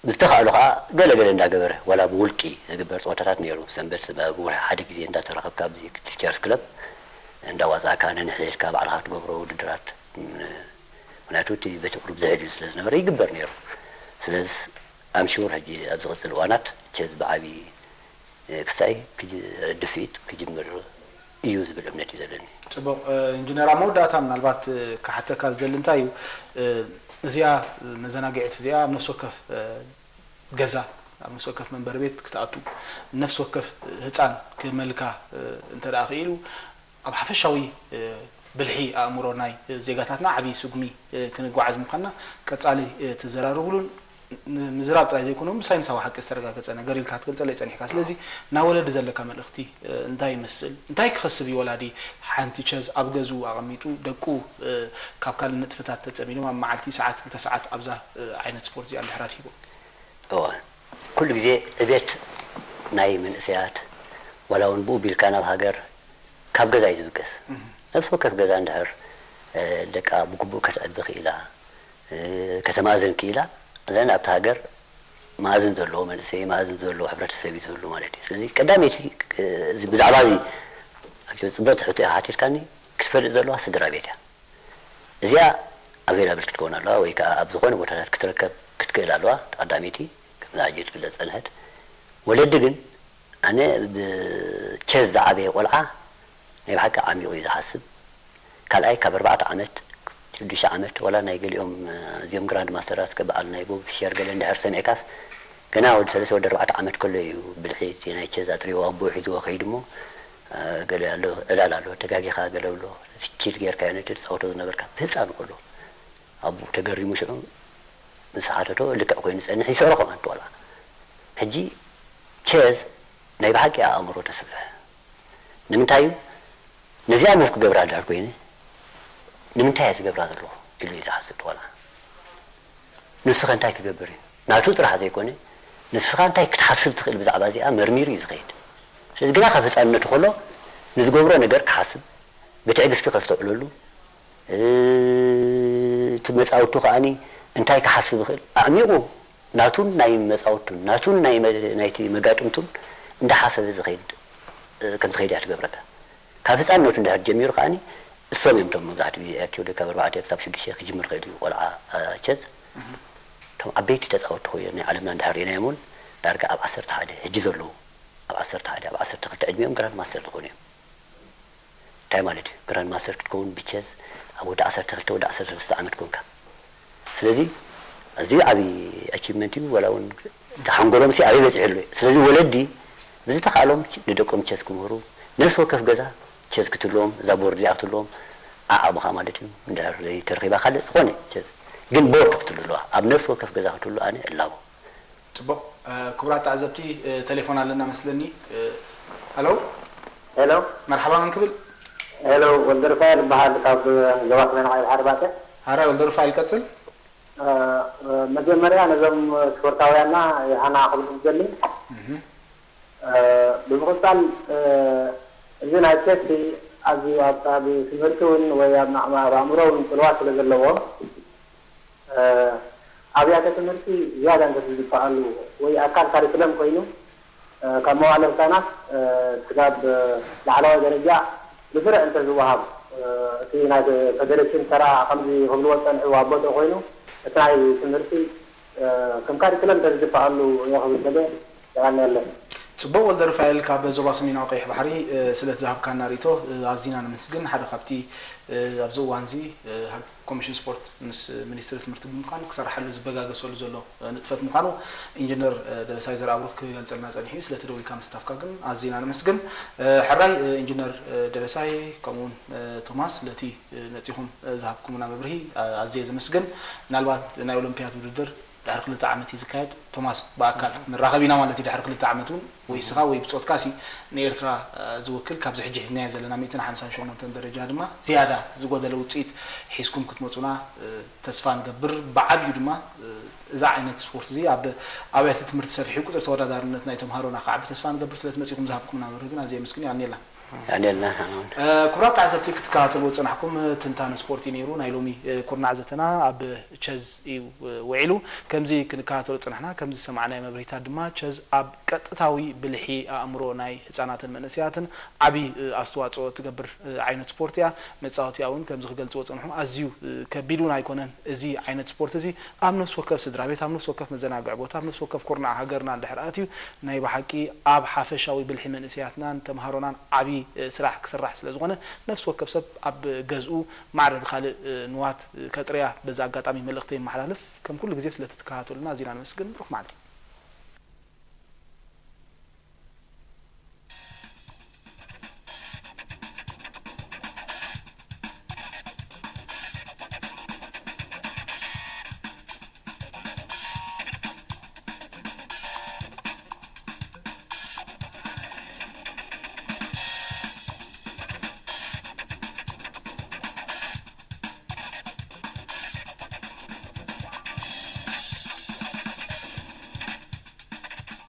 ብዝተኻእሎ ከዓ ገለ ገለ እንዳገበረ ዋላ ብውልቂ ዝግበር ጸወታታት ነይሩ። ሰንበት ብወርሒ ሓደ ግዜ እንዳተራኸብካ ኣብዚ ቲቸርስ ክለብ እንዳዋፃእካ ነንሕድሕድካ ባዕልኻ ትገብሮ ውድድራት፣ ምክንያቱ እቲ በቲ ቁሩብ ዝሕል ኢሉ ስለ ዝነበረ ይግበር ነይሩ። ስለዚ ኣምሹር ሕጂ ኣብ ዝቕፅል እዋናት ቸዝ ብዓብዪ ክሳይ ድፍኢት ክጅምር እዩ ዝብል እምነት እዩ ዘለኒ። ፅቡቕ። ኢንጂነር፣ ኣብ መወዳእታ ምናልባት ክሓተካ ዝደሊ እንታይ እዩ፣ እዚኣ መዘናግዒት እዚኣ ኣብ ነፍሲ ወከፍ ገዛ፣ ኣብ ነፍሲ ወከፍ መንበሪ ቤት ክትኣቱ፣ ነፍሲ ወከፍ ህፃን ክመልካ እንተ ደኣ ክኢሉ ኣብ ሓፈሻዊ ብልሒ ኣእምሮ ናይ ዜጋታትና ዓብዪ ስጉሚ ክንጓዓዝ ምዃንና ቀጻሊ ትዘራረቡሉን ምዝራብ ጥራይ ዘይኮነ ብሳይንሳዊ ሓቂ ዝተረጋገጸ ነገር ኢልካ ክትገልጸለይ ጸኒሕካ። ስለዚ ናብ ወለዲ ዘለካ መልእኽቲ እንታይ ይመስል? እንታይ ክኸስብ እዩ ወላዲ ሓንቲ ቸዝ ኣብ ገዝኡ ኣቐሚጡ ደቁ ካብ ካልእ ንጥፈታት ተጸሚዶም ኣብ መዓልቲ ሰዓት ክልተ ሰዓት ኣብዛ ዓይነት ስፖርት እዚኣ እንድሕር ኣድሂቦም? እወ፣ ኩሉ ግዜ ዕቤት ናይ መንእሰያት ዋላ እውን ብኡ ቢልካ ናብ ሃገር ካብ ገዛ እዩ ዝብገስ። ነብሲ ወከፍ ገዛ እንድሕር ደቃ ብግቡእ ከተዕቢ ክኢላ ከተማእዝን ክኢላ እዘን ኣብቲ ሃገር መኣዝን ዘለዎ መንእሰይ መኣዝን ዘለዎ ሕብረተሰብ እዩ ዝህሉ ማለት እዩ። ስለዚ ቀዳመይቲ ብዛዕባ እዚ ጽብቕቲ ሕቶ ኢኻ ሓቲትካኒ፣ ክትፈልጥ ዘለዋ ስድራ ቤት እያ። እዚኣ ኣቬላብል ክትከውን ኣለዋ ወይ ከዓ ኣብ ዝኾነ ቦታታት ክትረከብ ክትክእል ኣለዋ። ቀዳመይቲ ከምዛ ሕጂ ትፍለጥ ጸንሐት። ወለዲ ግን ኣነ ብቸዝ ዝዓበየ ቆልዓ ናይ ብሓቂ ዓሚቑ እዩ ዝሓስብ። ካልኣይ ካብ ኣርባዕተ ዓመት ሽዱሽተ ዓመት ዋላ ናይ ገሊኦም እዚኦም ግራንድ ማስተራት እስከ በዓል ናይ ቦብ ፊሸር ገለ እንድሕር ሰሚዕካስ ገና ወዲ ሰለስተ ወዲ ኣርባዕተ ዓመት ከሎ እዩ ብልሒ እቲ ናይ ቸዝ ኣጥሪዎ ኣቦኡ ሒዝዎ ከይዱ እሞ ገለ ኣሎ ዕላል ኣሎ ተጋጊኻ ገለ ብሎ ቺት ጌርካዮ ነቲ ትፃወቶ ዝነበርካ ብህፃኑ ከሎ ኣቦኡ ተገሪሙ ሽዑ ምስ ሓተቶ ልክዕ ኮይኑ ዝፀንሕ ይስዕሮ ከማን ቆልዓ ሕጂ ቸዝ ናይ ብሓቂ ኣእምሮ ተስፍሕ ንምንታይ እዩ ነዚኣ ሙቭ ክገብራ ድሕር ኮይነ ንምንታይ እየ ዝገብራ ዘለኹ ኢሉ እዩ ዝሓስብ ቆልዓ ንስኸ እንታይ ክገብር እዩ ናቱ ጥራሕ ዘይኮነ ንስኻ እንታይ ክትሓስብ ትኽእል ብዛዕባ እዚኣ መርሚሩ እዩ ዝኸይድ ስለዚ ግና ካብ ህፃንነቱ ከሎ ንዝገብሮ ነገር ክሓስብ ብትዕግስቲ ከስተውዕለሉ እቲ መፃውቱ ከዓኒ እንታይ ክሓስብ ይኽእል ኣዕሚቑ ናቱን ናይ መፃውቱን ናቱን ናይ መ- ናይቲ መጋጥምቱን እንዳሓሰበ ዝኸይድ ከም ዝኸይድ እያ ትገብረካ ካብ ህፃንነቱ እንድሕር ጀሚሩ ከዓኒ እሶም እዮም እቶም መብዛሕትኡ ግዜ ኣክቹዋሊ ካብ ኣርባዕተ ክሳብ ሽዱሽተ ክጅምር ይኽእል እዩ ቆልዓ ቸዝ እቶም ዓበይቲ ተፃወትቲ ኮይኖም ናይ ዓለምና እንድሕር ርኢናዮም እውን ዳርጋ ኣብ ዓሰርተ ሓደ ሕጂ ዘለዉ ኣብ ዓሰርተ ሓደ ኣብ ዓሰርተ ክልተ ዕድሚኦም ግራንድ ማስተር ዝኾኑ እዮም እንታይ ማለት እዩ? ግራንድ ማስተር ክትከውን ብቸዝ ኣብ ወዲ ዓሰርተ ክልተ ወዲ ዓሰርተ ሰለስተ ዓመት ኮንካ። ስለዚ ኣዝዩ ዓብዪ ኣቺቭመንት እዩ። ዋላ እውን እቲ ሓንጎሎም ሲ ኣበይ በፂሑ ኣሎ እዩ። ስለዚ ወለዲ ብዝተኻእሎም ንደቆም ቸዝ ክምህሩ፣ ነፍሲ ወከፍ ገዛ ቸዝ ክትህልዎም፣ እዛ ቦርድ እዚኣ ክትህልዎም ዓዓቑኻ ማለት እዩ። እንድሕር ዘይተረኺባ ካልእ ዝኾነ ቸዝ ግን ቦርድ ክትህሉ ኣለዋ። ኣብ ነፍሲ ወከፍ ገዛ ክትህሉ ኣነ እላቦ። ጽቡቕ። ክቡራት ተዓዘብቲ፣ ቴሌፎን ኣለና መስለኒ። ሃሎ፣ ሄሎ፣ መርሓባ፣ መን ክብል? ሄሎ፣ ወልደሩፋኤል እበሃል፣ ካብ ዞባ ሰሜን ዓቢ ባሕሪ ባጽዕ። ሓራይ ወልደሩፋኤል፣ ቀጽል። መጀመርያ ነዞም ስፖርታውያንና የሃና ክብል ዝደሊ። ብምቕጻል፣ እዚ ናይ ቸስ ኣዝዩ ኣብ ኣብ ትምህርቲ እውን ወይ ኣብ ኣእምሮ እውን ጽልዋ ስለ ዘለዎ፣ ኣብያተ ትምህርቲ ዝያዳ እንተዝግበኣሉ ወይ ኣካል ካሪኩለም ኮይኑ ካብ መዋእለ ህፃናት ክሳብ ላዕለዋይ ደረጃ ብስሩዕ እንተዝወሃብ እቲ ናይ ፌደሬሽን ተራ ከምዚ ክብልዎ ዝፀንሑ ኣብ ቦትኡ ኮይኑ እቲ ናይ ትምህርቲ ከም ካሪኩለም እንተዝግበኣሉ እየ ክብል ደልየ። የቐንየለይ። ፅቡቕ ወልደሩፋኤል ካብ ዞባ ሰሜናዊ ቀይሕ ባሕሪ ስለቲ ዝሃብካና ርእይቶ ኣዚና ነመስግን። ሓደ ካብቲ ኣብዚ እዋን እዚ ኮሚሽን ስፖርት ምስ ሚኒስትሪ ትምህርቲ ብምዃን ክሰርሓሉ ዝበጋገሰሉ ዘሎ ንጥፈት ምዃኑ ኢንጂነር ደበሳይ ዘርኣብሩኽ ክገልፀልና ፀኒሑ እዩ። ስለቲ ደው ኢልካ ምስታፍካ ግን ኣዚና ነመስግን። ሕራይ ኢንጂነር ደበሳይ ከምኡውን ቶማስ ስለቲ መፂኹም ዝሃብኩምና መብርሂ ኣዝየ ዘመስግን። ምናልባት ናይ ኦሎምፒያድ ውድድር ድሕሪ ክልተ ዓመት እዩ ዝካየድ። ቶማስ፣ ብኣካል ንራኸብ ኢና ማለት እዩ። ድሕሪ ክልተ ዓመት እውን ወይ ስኻ ወይ ብጾትካ ሲ ንኤርትራ ዝውክል፣ ካብዚ ሕጂ ሒዝናዮ ዘለና ሚእትን ሓምሳን ሸሞንተን ደረጃ ድማ ዝያዳ ዝጎደለ ውጽኢት ሒዝኩም ክትመጹና ተስፋ ንገብር። ብዓብዩ ድማ እዛ ዓይነት ስፖርት እዚ ኣብ ኣብያተ ትምህርቲ ሰፊሑ ቁጽሪ ተወዳዳርነት ናይ ተምሃሮና ክዓቢ ተስፋ ንገብር። ስለ ትመጺኹም ዝሃብኩምና መብርሂ ግን ኣዝየ የመስግን። የቐንየልና። የቐንየልና ሓናውን። ክቡራት ተዓዘብቲ፣ ክትከታተልዎ ዝጸናሕኩም ትንታነ ስፖርት እዩ ነይሩ። ናይ ሎሚ ኩርናዕ ዘተና ኣብ ቸዝ እዩ ውዒሉ። ከምዚ ክንከታተሎ ዝጸናሕና፣ ከምዚ ዝሰማዕናዮ መብርሂታት ድማ ቸዝ ኣብ ቀጥታዊ ብልሒ ኣእምሮ ናይ ህጻናትን መንእሰያትን ዓቢ ኣስተዋጽኦ ትገብር ዓይነት ስፖርት እያ። መጻወቲኣ እውን ከምዚ ክገልጽዎ ዝጸንሑ ኣዝዩ ከቢድ እውን ኣይኮነን። እዚ ዓይነት ስፖርት እዚ ኣብ ነፍሲ ወከፍ ስድራ ቤት፣ ኣብ ነፍሲ ወከፍ መዘናግዒ ቦታ፣ ኣብ ነፍሲ ወከፍ ኩርናዕ ሃገርና እንድሕር ኣትዩ ናይ ብሓቂ ኣብ ሓፈሻዊ ብልሒ መንእሰያትናን ተምሃሮናን ዓቢ ስራሕ ክስራሕ ስለ ዝኾነ ነፍሲ ወከፍ ሰብ ኣብ ገዝኡ ማዕረ ንኻልእ ንዋት ከጥርያ በዚ ኣጋጣሚ መልእኽተይ የመሓላልፍ። ከም ኩሉ ግዜ ስለ እትከታተሉና ኣዚና ነመስግን። ብሩኽ መዓልቲ።